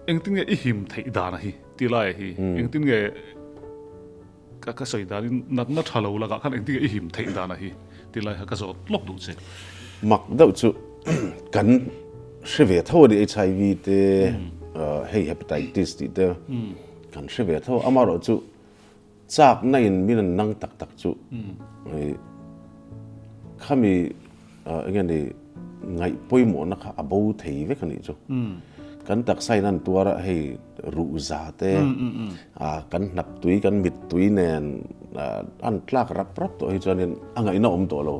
engtin nge i him theih dan a hi ti lai hi engtin nge Ka ka sawi danin natna tha lo lakah khan engtin nge i him theih dan a hi ti lai kha ka zawt lawk duh che. Mak deuh chu kan hre ve tho a ni HIV te hei hepatitis tih te kan hre ve tho amaherawh chu chakna in min an nang tak tak chu khami Enge ni ngaih pawimawhna kha a bo thei vek a nih chu. Kan taksa in an tuar a hei ruh za te kan hnap tui kan mit tui nen an tlak rap rap tawh hi chuanin a ngaihna awm tawh lo.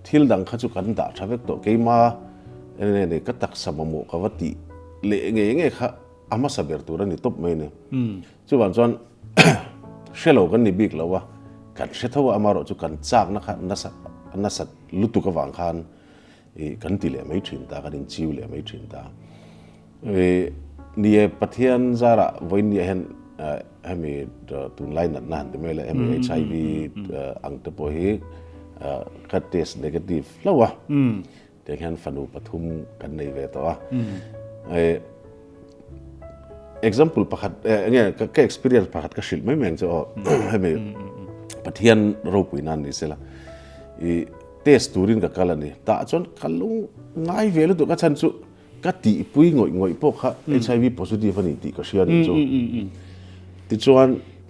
Thil dang kha chu kan dah tha vek tawh keima enge ni ka taksa mamawh ka va tih leh ngei ngei kha. a hmasa ber tur a ni tawp mai a ni. Chuvang chuan hre lo kan ni bik lo a, kan hre tho a, amaherawh chu kan chakna kha nasa nasat lutuk avang khan ih kan ti leh mai thin ta, kan inchiu leh mai thin ta. Ih ni e, Pathian zarah vawiinniah hian hemi tunlai natna han ti mai leh hemi HIV ang te pawh hi ka test negative hlauh a. Tiang hian fanu pathum kan nei ve tawh a. Example pakhat enge ka experience pakhat ka hrilh mai mai ang che aw. Hemi Pathian ropui nan ni sela. I test turin ka kal a ni. Tah chuan ka lung ngai ve lutuk a chhan chu ka tihpui ngawih ngawih pawh kha HIV positive a ni tih ka hria ni chu. Tichuan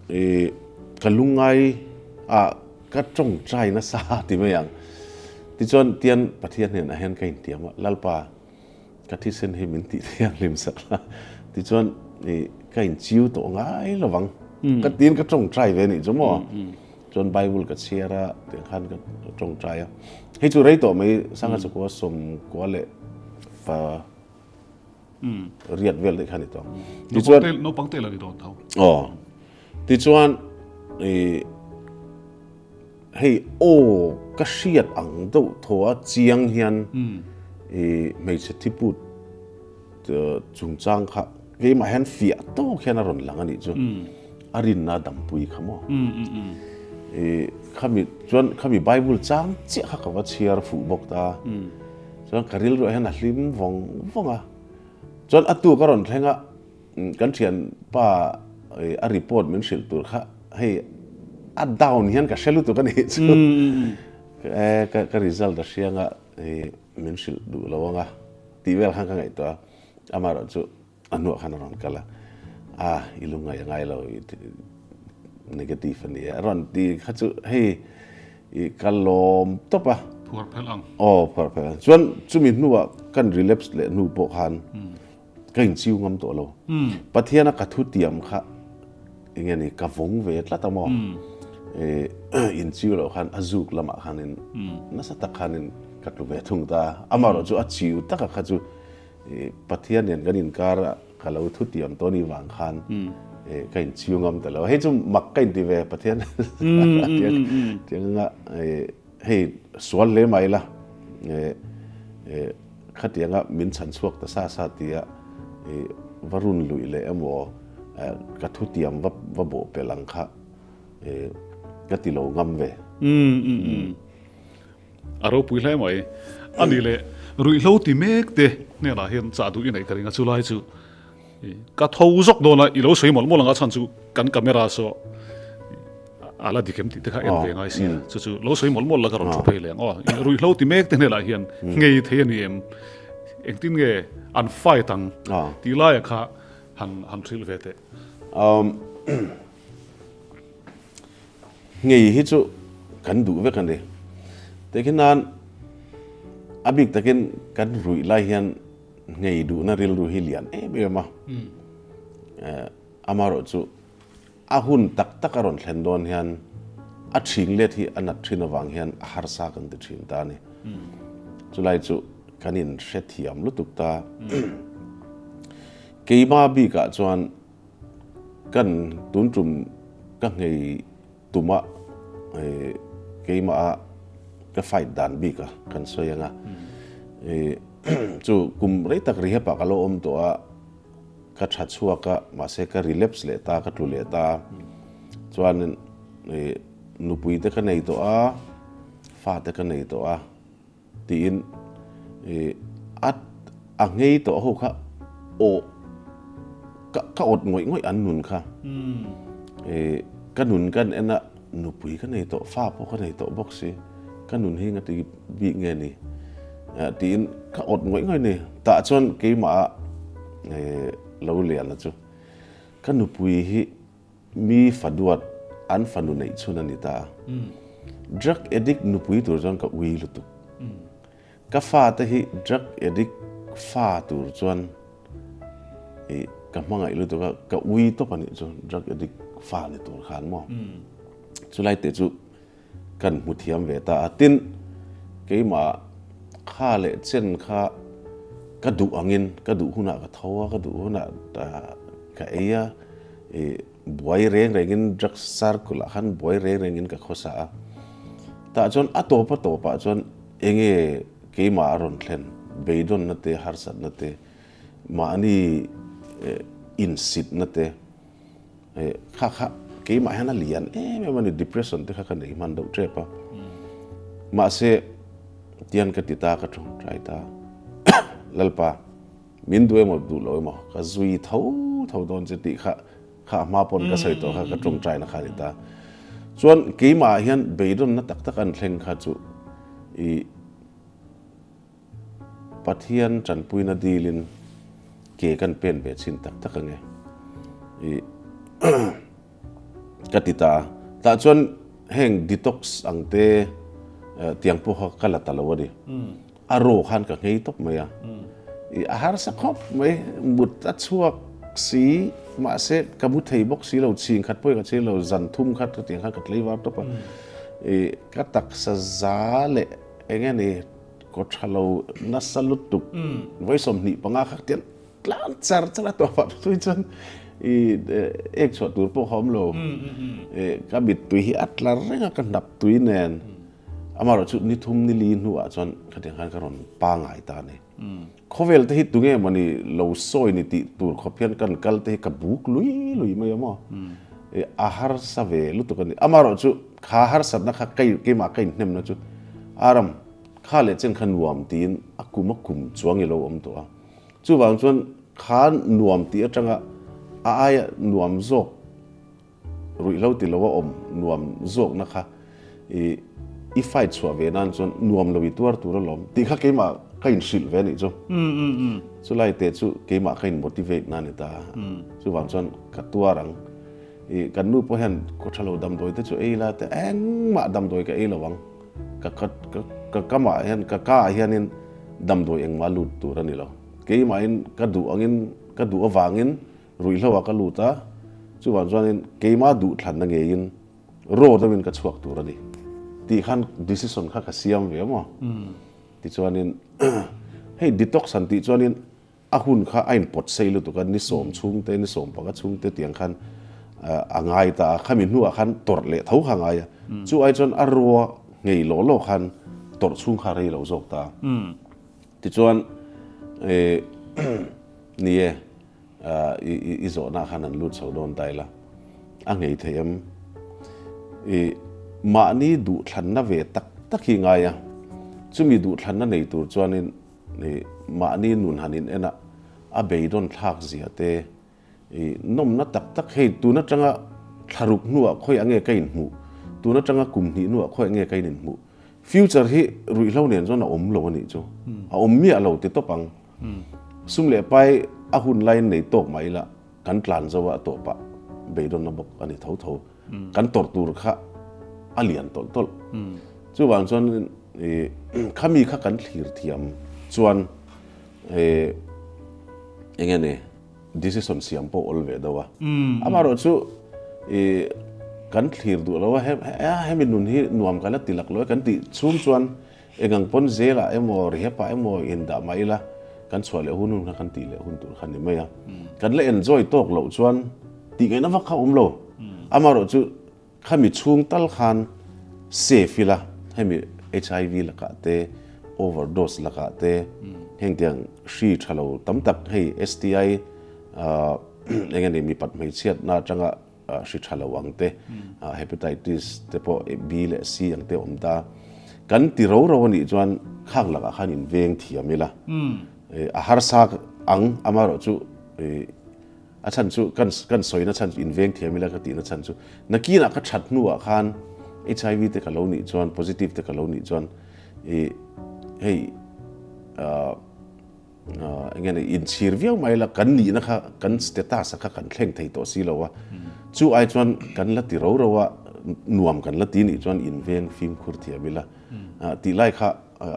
i ka lungngai a Ka tawngtai nasa ti mai ang. Tichuan tian Pathian hnenah hian ka intiam a, Lalpa, ka thisen hi min tih thianghlim sak la. Tichuan i ka inchiu tawh ngai lo vang. Ka tiin ka tawngtai ve nih chu maw. Chuan Bible ka chhiar a, tiang khan ka tawngtai a. Hei chu rei tawh mai Sangha Chakua sawmkua leh pa riat vel daih kha ni tawh. Tichuan naupang te la ni dawn tho. Aw. Tichuan i hei aw ka hriat ang deuh thaw a chiang hian i hmeichhe thiput chungchang kha keimah hian fiah tawk hian a rawn lang a nih chu. A rinna dampui kha maw. I khami chuan khami Bible chang chiah kha ka va chhiar fuh bawk ta. Chuan ka rilruah hian a hlim vawng vawng a. Chuan a tuk a rawn thleng a, kan thianpa a report min hrilh tur kha hei a down hian ka hre lutuk a nih chu. Ka result a hriang a, min hrilh duh lo ang a tih vel khan ka ngaihtuah a. Amaherawhchu A hnuah khan a rawn kal a, a i lungngaih a ngai lo, i negative a ni e, a rawn ti kha chu hei i ka lawm tawp a. Phuar phelh ang. Aw, phuar phelh ang. Chuan chumi hnuah kan relapse leh hnu pawh khan ka inchiu ngam tawh lo. Pathiana ka thutiam kha enge ni ka vawng ve tlat a maw? Inchiu loh khan a zuk lamah khanin nasa tak khanin ka tlu ve thung ta a. Amaherawhchu a chiu taka kha chu Pathian nen kan inkar a ka lo thutiam tawh ni vang khan ka inchiu ngam ta lo. Hei chu mak ka inti ve Pathian tiang anga hei sual hle mai la khatianga min chhan chhuak ta sa sa tia va run luih leh emaw ka thutiam va bawh pelh ang kha ka ti lo ngam ve. A ropui hle mai. A nih leh ruihhlo ti mek te hnenah hian chah duh i neih ka ring a, chulai chu ka tho zawk dawn a, i lo sawi mawlh mawlh ang a chhan chu kan camera saw a la dik em tih te kha en ve ngai si a, chu chu lo sawi mawlh mawlh la ka rawn thu phei leh ang aw. Ruihhlo ti mek te hnenah hian ngei thei a ni em, engtin nge an fight ang tih laia kha han han hrilh ve teh. Ngei hi chu kan duh vek a ni. Tehkhin nan a bik takin kan ruih lai hian ngei duhna rilru hi lian em em a. Amaherawh chu a hun tak tak a rawn thlen dawn hian a chhing let hi a nat thin avang hian a harsa kan ti thin ta a ni. Chulai chu kan inhrethiam lutuk ta. Keima bikah chuan Kan tun tum ka nghei tuma keimah a ka fight dan bik a kan sawi ang a chu kum rei tak rehab ah ka lo awm tawh a ka tha chhuak a mahse ka relapse leh ta ka tlu leh ta chuan nupui te ka nei tawh a fa te ka nei tawh a. Tiin a a nghei tawh ho kha aw ka ka awt ngawih ngawih an nun kha. Ka nun kan en a nupui ka nei tawh fa pawh ka nei tawh bawk si ka nun hi ngati bik nge ni tiin ka awt ngawih ngawih ni. Tah chuan keimah a lo lian a chu ka nupui hi Mi fa duat an fanu neih chhun a ni ta a. Drug addict nupui tur chuan ka ui lutuk. Ka fate hi drug addict fa tur chuan i ka hmangaih lutuk a, ka ui tawp a nih chu drug addict fa ni tur khan maw. Chulai te chu Kan hmu thiam ve ta a, tin keimah kha leh chen kha Ka duh angin ka duh hunah ka tho a, ka duh hunah ka ei a, ih buai reng rengin drugs circle ah khan buai reng rengin ka khawsa a. Tah chuan a tawp a tawpah chuan enge keimah a rawn thlen, beidawnna te, harsatna te, mahni insitna te, Kha kha keimah hian a lian em em a ni, depression te kha ka nei hman deuh tep a. Mahse tian ka ti ta ka tawngtai ta, Lalpa min duh emaw duh lo emaw ka zui tho tho dawn che tih kha kha a hma pawn ka sawi tawh kha ka tawngtaina kha a ni ta. Chuan keimah ah hian beidawnna tak tak an thleng kha chu i Pathian tanpuina dilin ke kan pen ve chhin tak tak ange i ka ti ta a. Tah chuan heng detox ang te tiang pawh kha ka la ta lo a ni. A raw khan ka nghei tawp mai a. I a harsa khawp mai, mut a chhuak si mahse ka mu thei bawk si lo, chhing khat pawhin ka chhing lo, zan thum khat ka tiang khan ka tlei var tawp a. I ka taksa za leh eng nge ni Kaw tha lo nasa lutuk vawi 25 kha tian tlan char char a tawp ah tui chuan i ek chhuah tur pawh kha awm lo. Ka mittui hi a tla reng a ka hnap tui nen amaherawh chu ni thum ni li hnuah chuan khatiang khan ka rawn pangai ta a ni. Khawvel te hi tunge mawni lo sawi ni tih tur khawp hian kan kal te hi ka buk lui lui mai a maw. A harsa ve lutuk a ni. Amaherawh chu kha harsatna kha keimah ka inhnemna chu Aram Kha leh chen kha nuam tiin a kum a kum chuang i lo awm tawh a. Chuvang chuan kha nuam tih atanga a aia nuam zawk ruihhlo ti lo a awm nuam zawkna kha i i fight chhuah ve nan chuan nuam lo i tuar tur alawm tih kha keimah ka inhrilh ve a nih chu. Chulai te chu keimah ka in motivate na a ni ta a. Chuvang chuan ka tuar ang. I kan nu pawh hian khaw tha lo damdawi te chu ei la te engmah damdawi ka ei lo ang. Ka ka ka kamah hian ka ka ah hianin damdawi engmah lut tur a ni lo. Keimahin ka duh angin ka duh avangin ruihhlo ah ka lut a, chuvang chuanin keimah duh thlanna ngeiin road awmin ka chhuak tur a ni tih khan decision kha ka siam ve maw. Tichuanin hei detox han tih chuanin A hun kha a inpawt sei lutuk a, ni sawm chhung te, ni sawm panga chhung te tiang khan a ngai ta a, khami hnuah khan tawrh leh tho kha a ngai a, chu ai chuan a rua ngei law law khan tawrh chhung kha a rei lo zawk ta a. Tichuan ni e, i zawhna khan an lut chho dawn ta ila, a ngei thei em? I mahni duhthlanna ve tak tak hi ngai a, chumi duhthlanna nei tur chuanin I mahni nun han in en a, a beidawn thlak zia te, i nawmna tak tak hei tun atanga thlaruk hnuah khawi ange ka inhmuh, tun atanga kum hnih hnuah khawi ange ka in inhmuh. Future hi ruihhlo nen chuan a awm lo a nih chu, a awm miah lo ti tawp ang. Sum leh pai a hun laiin nei tawk mah ila kan tlan zo a tawpah beidawnna bawk a ni tho tho. Kan tawrh tur kha a lian tawlh tawlh. Chuvang chuan khami kha kan thlir thiam chuan eng nge ni decision siam pawh awl ve deuh a. Amaherawh chu kan thlir duh lo a, hemi nun hi nuam ka la ti lak lo e kan tih chhung chuan Engang pawn zelah emaw rehab-ah emaw indah mah ila kan chhuah leh hun hun kha kan tih leh hun tur kha ni mai a. Kan la enjoy tawk loh chuan tih ngaihna vak kha a awm lo. Amaherawh chu khami chhung tal khan safe ila hemi HIV lakah te, overdose lakah te, hengtiang hri tha lo tam tak hei STI eng nge ni mipat hmeichhiatna atanga hri tha lo ang te, hepatitis te pawh B leh C ang te awm ta. Kan ti ro ro a nih chuan khang lakah khan in veng thiam ila. A harsa ang amaherawh chu a chhan chu kan kan sawina chhan chu in veng thiam ila ka tihna chhan chu nakinah ka that hnuah khan HIV te ka lo nih chuan positive te ka lo nih chuan hei Eng nge ni, inchhir viau mai la, kan nihna kha, kan status-a kha kan thleng thei tawh si lo a. Chu ai chuan kan la ti ro ro a, nuam kan la ti nih chuan inveng fimkhur thiam ila tih lai kha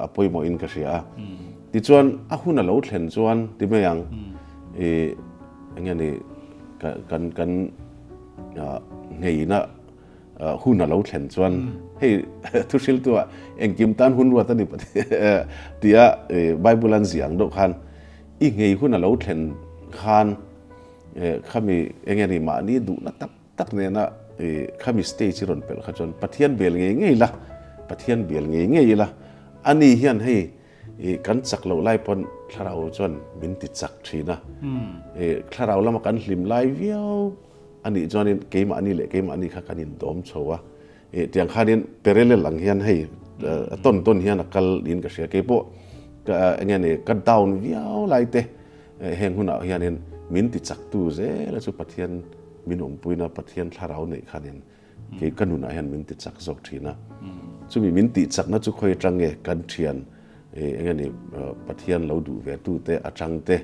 a pawimawhin ka hria a. Tichuan a hun a lo thlen chuan ti mai ang, ih eng nge ni, kan kan ngheina Hun a lo thlen chuan hei thuhriltu ah engkim tan hun ruat a ni tia Bible an ziah ang deuh khan. i nghei hun a lo thlen khan khami eng nge ni mahni duhna tak tak nena khami stage i rawn pelh kha chuan Pathian bel ngei ngei la, Pathian bel ngei ngei ila, ani hian hei kan chak loh lai pawn thlarau chuan min ti chak thin a, thlarau lama kan hlim lai viau a nih chuanin keimahni leh keimahni kha kan indawm chho a, tiang khanin parallel ang hian hei a tawn tawn hian a kal niin ka hria, keipawh eng nge ni ka down viau lai te heng hunah hianin min ti chaktu zel a chu Pathian min awmpuina Pathian thlarau neih khanin kei ka nunah hian min ti chak zawk thin a, chumi min tih chakna chu khawi atang nge kan thian eng nge ni Pathian lo duh ve tu te atang te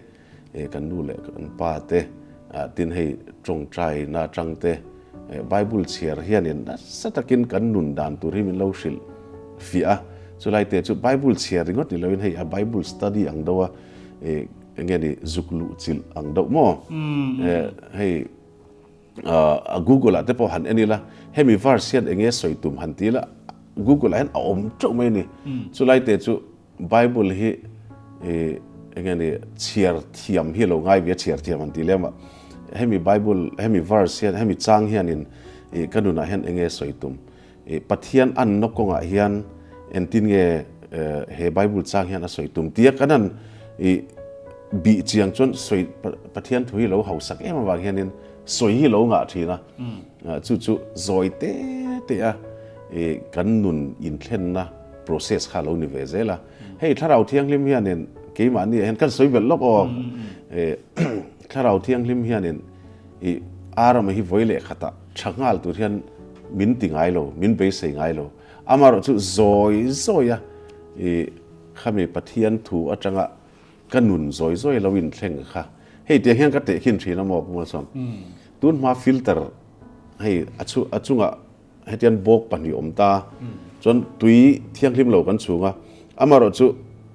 kan nu leh kan pa te tin hei tawngtaina atang te Bible chhiar hianin nasa takin kan nun dan tur hi min lo hrilh fiah a, chulai te chu Bible chhiar ringawt ni loin hei a Bible study ang deuh a eng nge ni zuk luh chilh ang deuh maw hei a Google ah te pawh han en ila hemi verse hian eng nge sawi tum han ti ila Google ah hian a awm teuh mai a ni chulai te chu Bible hi eng nge ni chhiar thiam hi lo ngai ve a chhiar thiam an ti lem a hemi Bible hemi verse hian hemi chang hianin ka nunah hian eng nge sawi tum Pathian anna kawngah hian engtin nge he Bible chang hian a sawi tum tia kan han bih chiang chuan sawi Pathian thu hi lo hausak em avang hianin sawi hi lo ngah thin a chu chu zawi te te a kan nun inthlenna process kha lo ni ve zel a hei thlarau thianghlim hianin keimahni ah hian kan sawi belh lawk aw thlarau thianghlim hianin i arama hi vawi leh khatah tha nghal tur hian min ti ngai lo min beisei ngai lo amaherawh chu zawi zawi a i khami Pathian thu atanga ka nun zawi zawi lo inthleng kha hei tiang hian ka tehkhin thin a maw Pu Malsawm tun hma filter hei a chungah Hetian bawk pahnih awm ta chuan tui thianghlim lo kan chhung a, amaherawh chu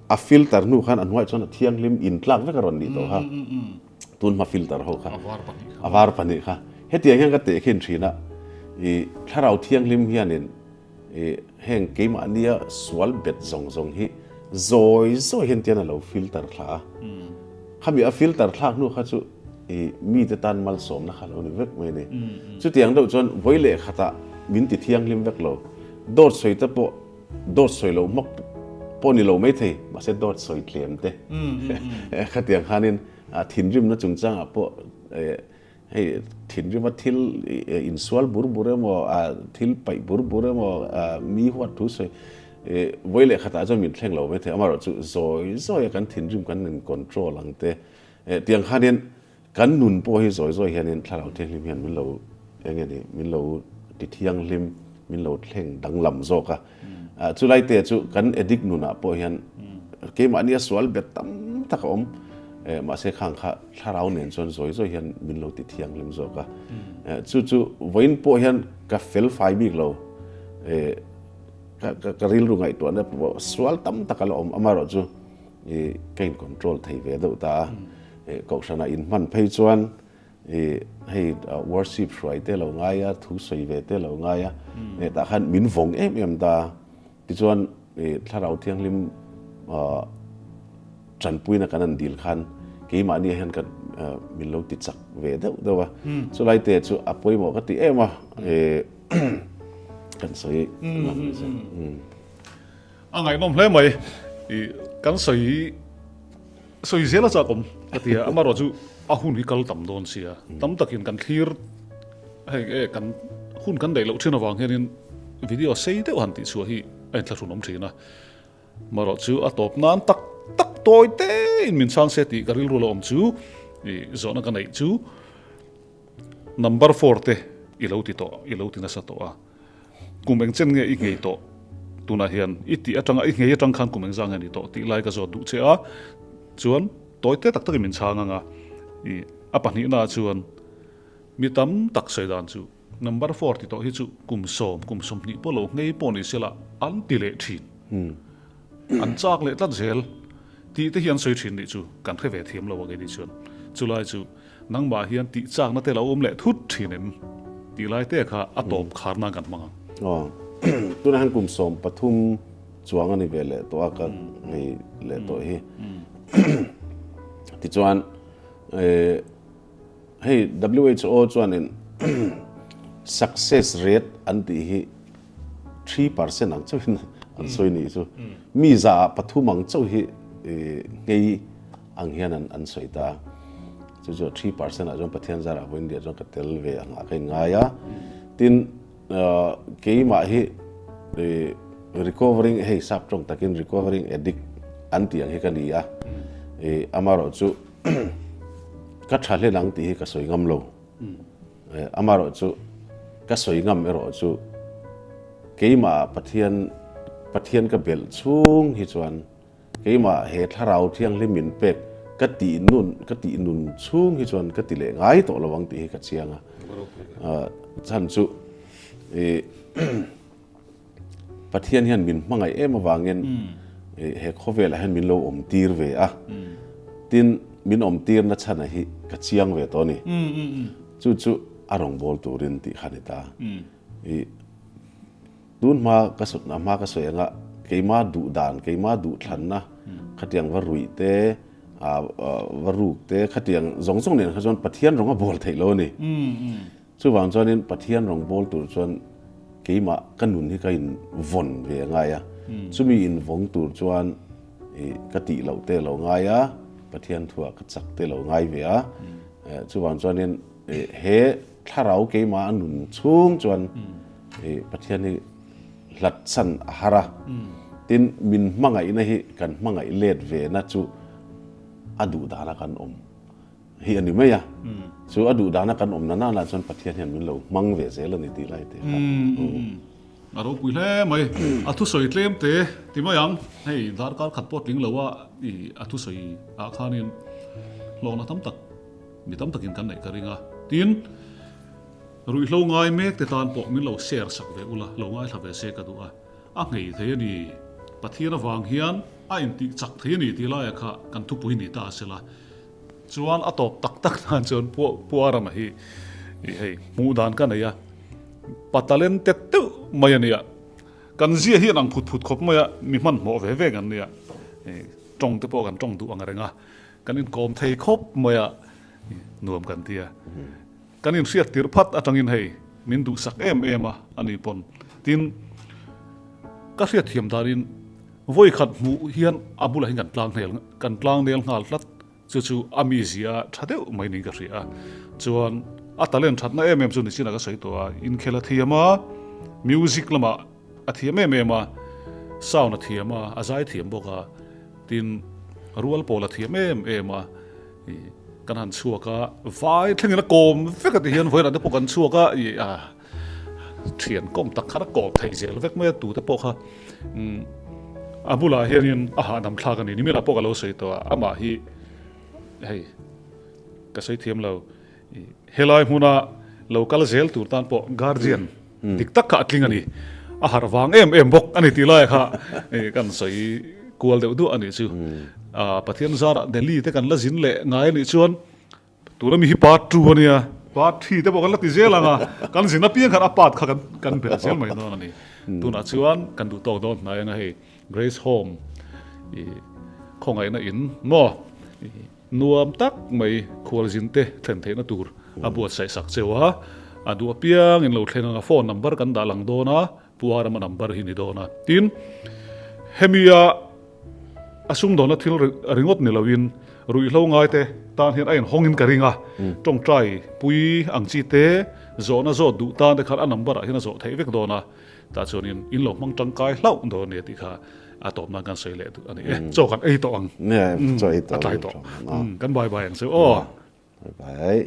a filter hnu khan a hnuaiah chuan a thianghlim intlak vek a rawn nih tawh kha, tun hma filter ho kha, a var pahnih kha. Hetiang hian ka tehkhin thin a, i thlarau thianghlim hianin i heng keimahnia sual bet zawng zawng hi zawi zawi hian tian a lo filter thla a, Khami a filter thlak hnu kha chu i mite tan malsawmna kha lo ni vek mai a ni. Chutiang deuh chuan vawi leh khatah min ti thianghlim vek lo. Dawt sawi te pawh dawt sawi lo hmak pawh ni lo mai thei, mahse dawt sawi tlem te khatiang khanin thinrimna chungchangah pawh Hei thinrima thil insual bur bur emaw, thil paih bur bur emaw, mi huat thu sawi vawi leh khatah chuan min thleng lo maithei. Amaherawh chu zawi zawi a kan thinrim kan in control ang te tiang khanin kan nun pawh hi zawi zawi hianin thlarau thianghlim hian min lo eng nge ni min lo ti thianghlim min lo thleng danglam zawk a. Chulai te chu kan addict nunah pawh hian keimahni a sual bet tam tak a awm. Mahse khang kha thlarau nen chuan zawi zawi hian min lo ti thianghlim zawk a. Chu chu vawiin pawh hian ka fel fai bik lo. Ka rilru ngaihtuahna pawh sual tam tak a la awm. Amaherawh chu ka in control thei ve deuh ta a. Kohhranah inhman phei chuan I hei worship hruai te lo ngai a, thu sawi ve te lo ngai a, tah khan min vawng em em ta. Tichuan i Thlarau Thianghlim tanpuina kan an dil khan keimahni ah hian kan min lo ti chak ve deuh deuh a. Chulai te chu a pawimawh ka ti em a, kan sawi lam ni se. A ngaihnawm hle mai. I kan sawi Sawi zel a chak awm ka ti a, amaherawh chu a hun hi kal tam dawn sia, tam takin kan thlir hei e kan hun kan daih loh thin avang hianin video sei deuh han tih chhuah hi a inthlahrun awm thin a, amaherawh chu a tawp nan tak tak tawi tein min chhang se tih ka rilru lo awm chu i zawhna ka neih chu number four te i lo ti tawh i lo ti nasa tawh a. Kum eng chen nge i nghei tawh? Tunah hian i tih atanga i nghei atang khan kum eng zang nge ni tawh tih lai ka zawt duh che a, chuan tawi te tak takin min chhang ang a, i a pahnihnaah chuan mi tam tak sawi dan chu number four ti tawh hi chu kum sawm, kum 20 pawh lo nghei pawh ni sela an ti leh thin. An chak leh tlat zel tih te hi an sawi thin nih chu kan hre ve thiam lo ang e ni chuan chulai chu Nangmah hian tih chakna te lo awm leh thut thin em? Tih lai te kha a tawp khar nan kan hmang ang. Aw, tunah hian kum 13 chuang a ni ve leh tawh a, ka ngei leh tawh hi. Tichuan hei WHO chuanin success rate an tih hi 3% ang chauhin an sawi nih chu. Mi zaah pathum ang chauh hi nghei ang hian an sawi ta a. Chu chu 3% ah chuan Pathian zarah vawiin India chuan ka tel ve angah ka inngai a. Tin, Keimah hi recovering hei sap tawng takin recovering addict an tih ang hi ka ni a, amaherawh chu ka tha hlen ang tih hi ka sawi ngam lo. Amaherawh chu ka sawi ngam erawh chu keimah Pathian Pathian ka belh chhung hi chuan Keimah he thlarau thianghlim min pek ka tih nun ka tih nun chhung hi chuan ka ti leh ngai tawh lo ang tih hi ka chiang a. Chhan chu i Pathian hian min hmangaih em avangin he khawvelah hian min lo awm tir ve a. Tin, min awm tirna chhana hi ka chiang ve tawh a ni. Chu chu a rawngbâwl turin tih kha a ni ta. I Tun hma ka sut a hma ka sawi anga keima duh dan, keima duh thlanna khatiang va ruih te, va ruk te khatiang zawng zawng nen kha chuan Pathian rawng a bawl theih lo a ni. Chuvang chuanin Pathian rawng bawl tur chuan keimah ka nun hi ka in vawn ve a ngai a. Chumi in vawng tur chuan ka tih loh te lo ngai a, Pathian thuah ka chak te lo ngai ve a. Chuvang chuanin he Thlarau keimah a nun chhung chuan Pathian hi hlat chan a har a, tin min hmangaihna hi kan hmangaih let ve na chu a duh dana kan awm hi a ni mai a, chu a duh dana kan awm na nana chuan Pathian hian min lo hmang ve zel a ni tih lai te kha. A ropui hle mai, a thusawi tlem te ti mai ang, hei darkar khat pawh tling lo a i a thusawi ah khanin hlawkna tam tak Mi tam takin kan neih ka ring a, tin, ruihhlo ngai mek te tan pawh min lo share sak ve ula, lo ngaithla ve se ka duh a, a nghei thei a ni, Pathian avang hian a intih chak thei a ni tih laia kha kan thupui ni ta a sela, chuan a tawp tak tak nan chuan Pu Arama hi hei hmuh dan ka nei a, pa talented deuh mai a nia, kan zia hi an ang phut phut khawp mai a, mi hmanhmawh ve ve kan nia, tawng te pawh kan tawng duh ang reng a. Kan inkawm thei khawp mai a, nuam kan ti a. Kan inhriat tirh phat atangin hei min duhsak em em a, a ni pawn. Tin, ka hriatthiam danin vawi khat hmuh hian a bulah hian kan tlang hnel, kan tlang nel nghal tlat. Chu chu a mizia tha deuh mai niin ka hria a. Chuan a talent thatna em em chu nichinah ka sawi tawh a, inkhel a thiam a, music lamah a thiam em em a, sound a thiam a, a zai thiam bawk a. Tin, rual pawl a thiam em em a, ih kan han chhuak a, vai thlengin a kawm vek a ti hian vawilah te pawh kan chhuak a, ih a thian kawm tak khan a kawm theih zel vek mai a, tute pawh kha umm a bulah hianin a hahdam thlak a ni, niminah pawh ka lo sawi tawh a, amah hi hei ka sawi thiam lo. Helai hmuna lo kal zel tur tan pawh guardian dik tak kha a tling a ni. A harh vang em em bawk a ni tih lai kha kan sawi kual deuh duah a nih chu. Pathian zarah Delhi te kan la zin leh ngai a nih chuan tuna mi hi part 2 a nia, part 3 te pawh kan la ti zel ang a, kan zin apiang khan a part kha kan belh zel mai dawn a ni. Tunah chuan kan duh tawk dawn hnai ang a hei Grace Home khawngaihna in maw? Nuam tak mai khualzin te thlen theihna tur a buatsaih sak cheu a, a duh apiang in lo thleng ang a, phone number kan dah lang dawn a, Pu Arama number hi ni dawn a. Tin, hemi a a sumdawnna thil ringawt ni loin ruihhlo ngai te tan hian a inhawng in ka ring a, tawngtai pui ang chi te zawhna zawt duh tan te khan a number ah hian a zawh theih vek dawn a, tah chuanin in lo hmang tangkai hlauh dawn nia tih kha A tawp nan kan sawi leh duh a ni e. Chaw kan ei tawh ang. Chaw ei tawh. A tlai tawh. Kan bye bye ang chu aw. Bye bye.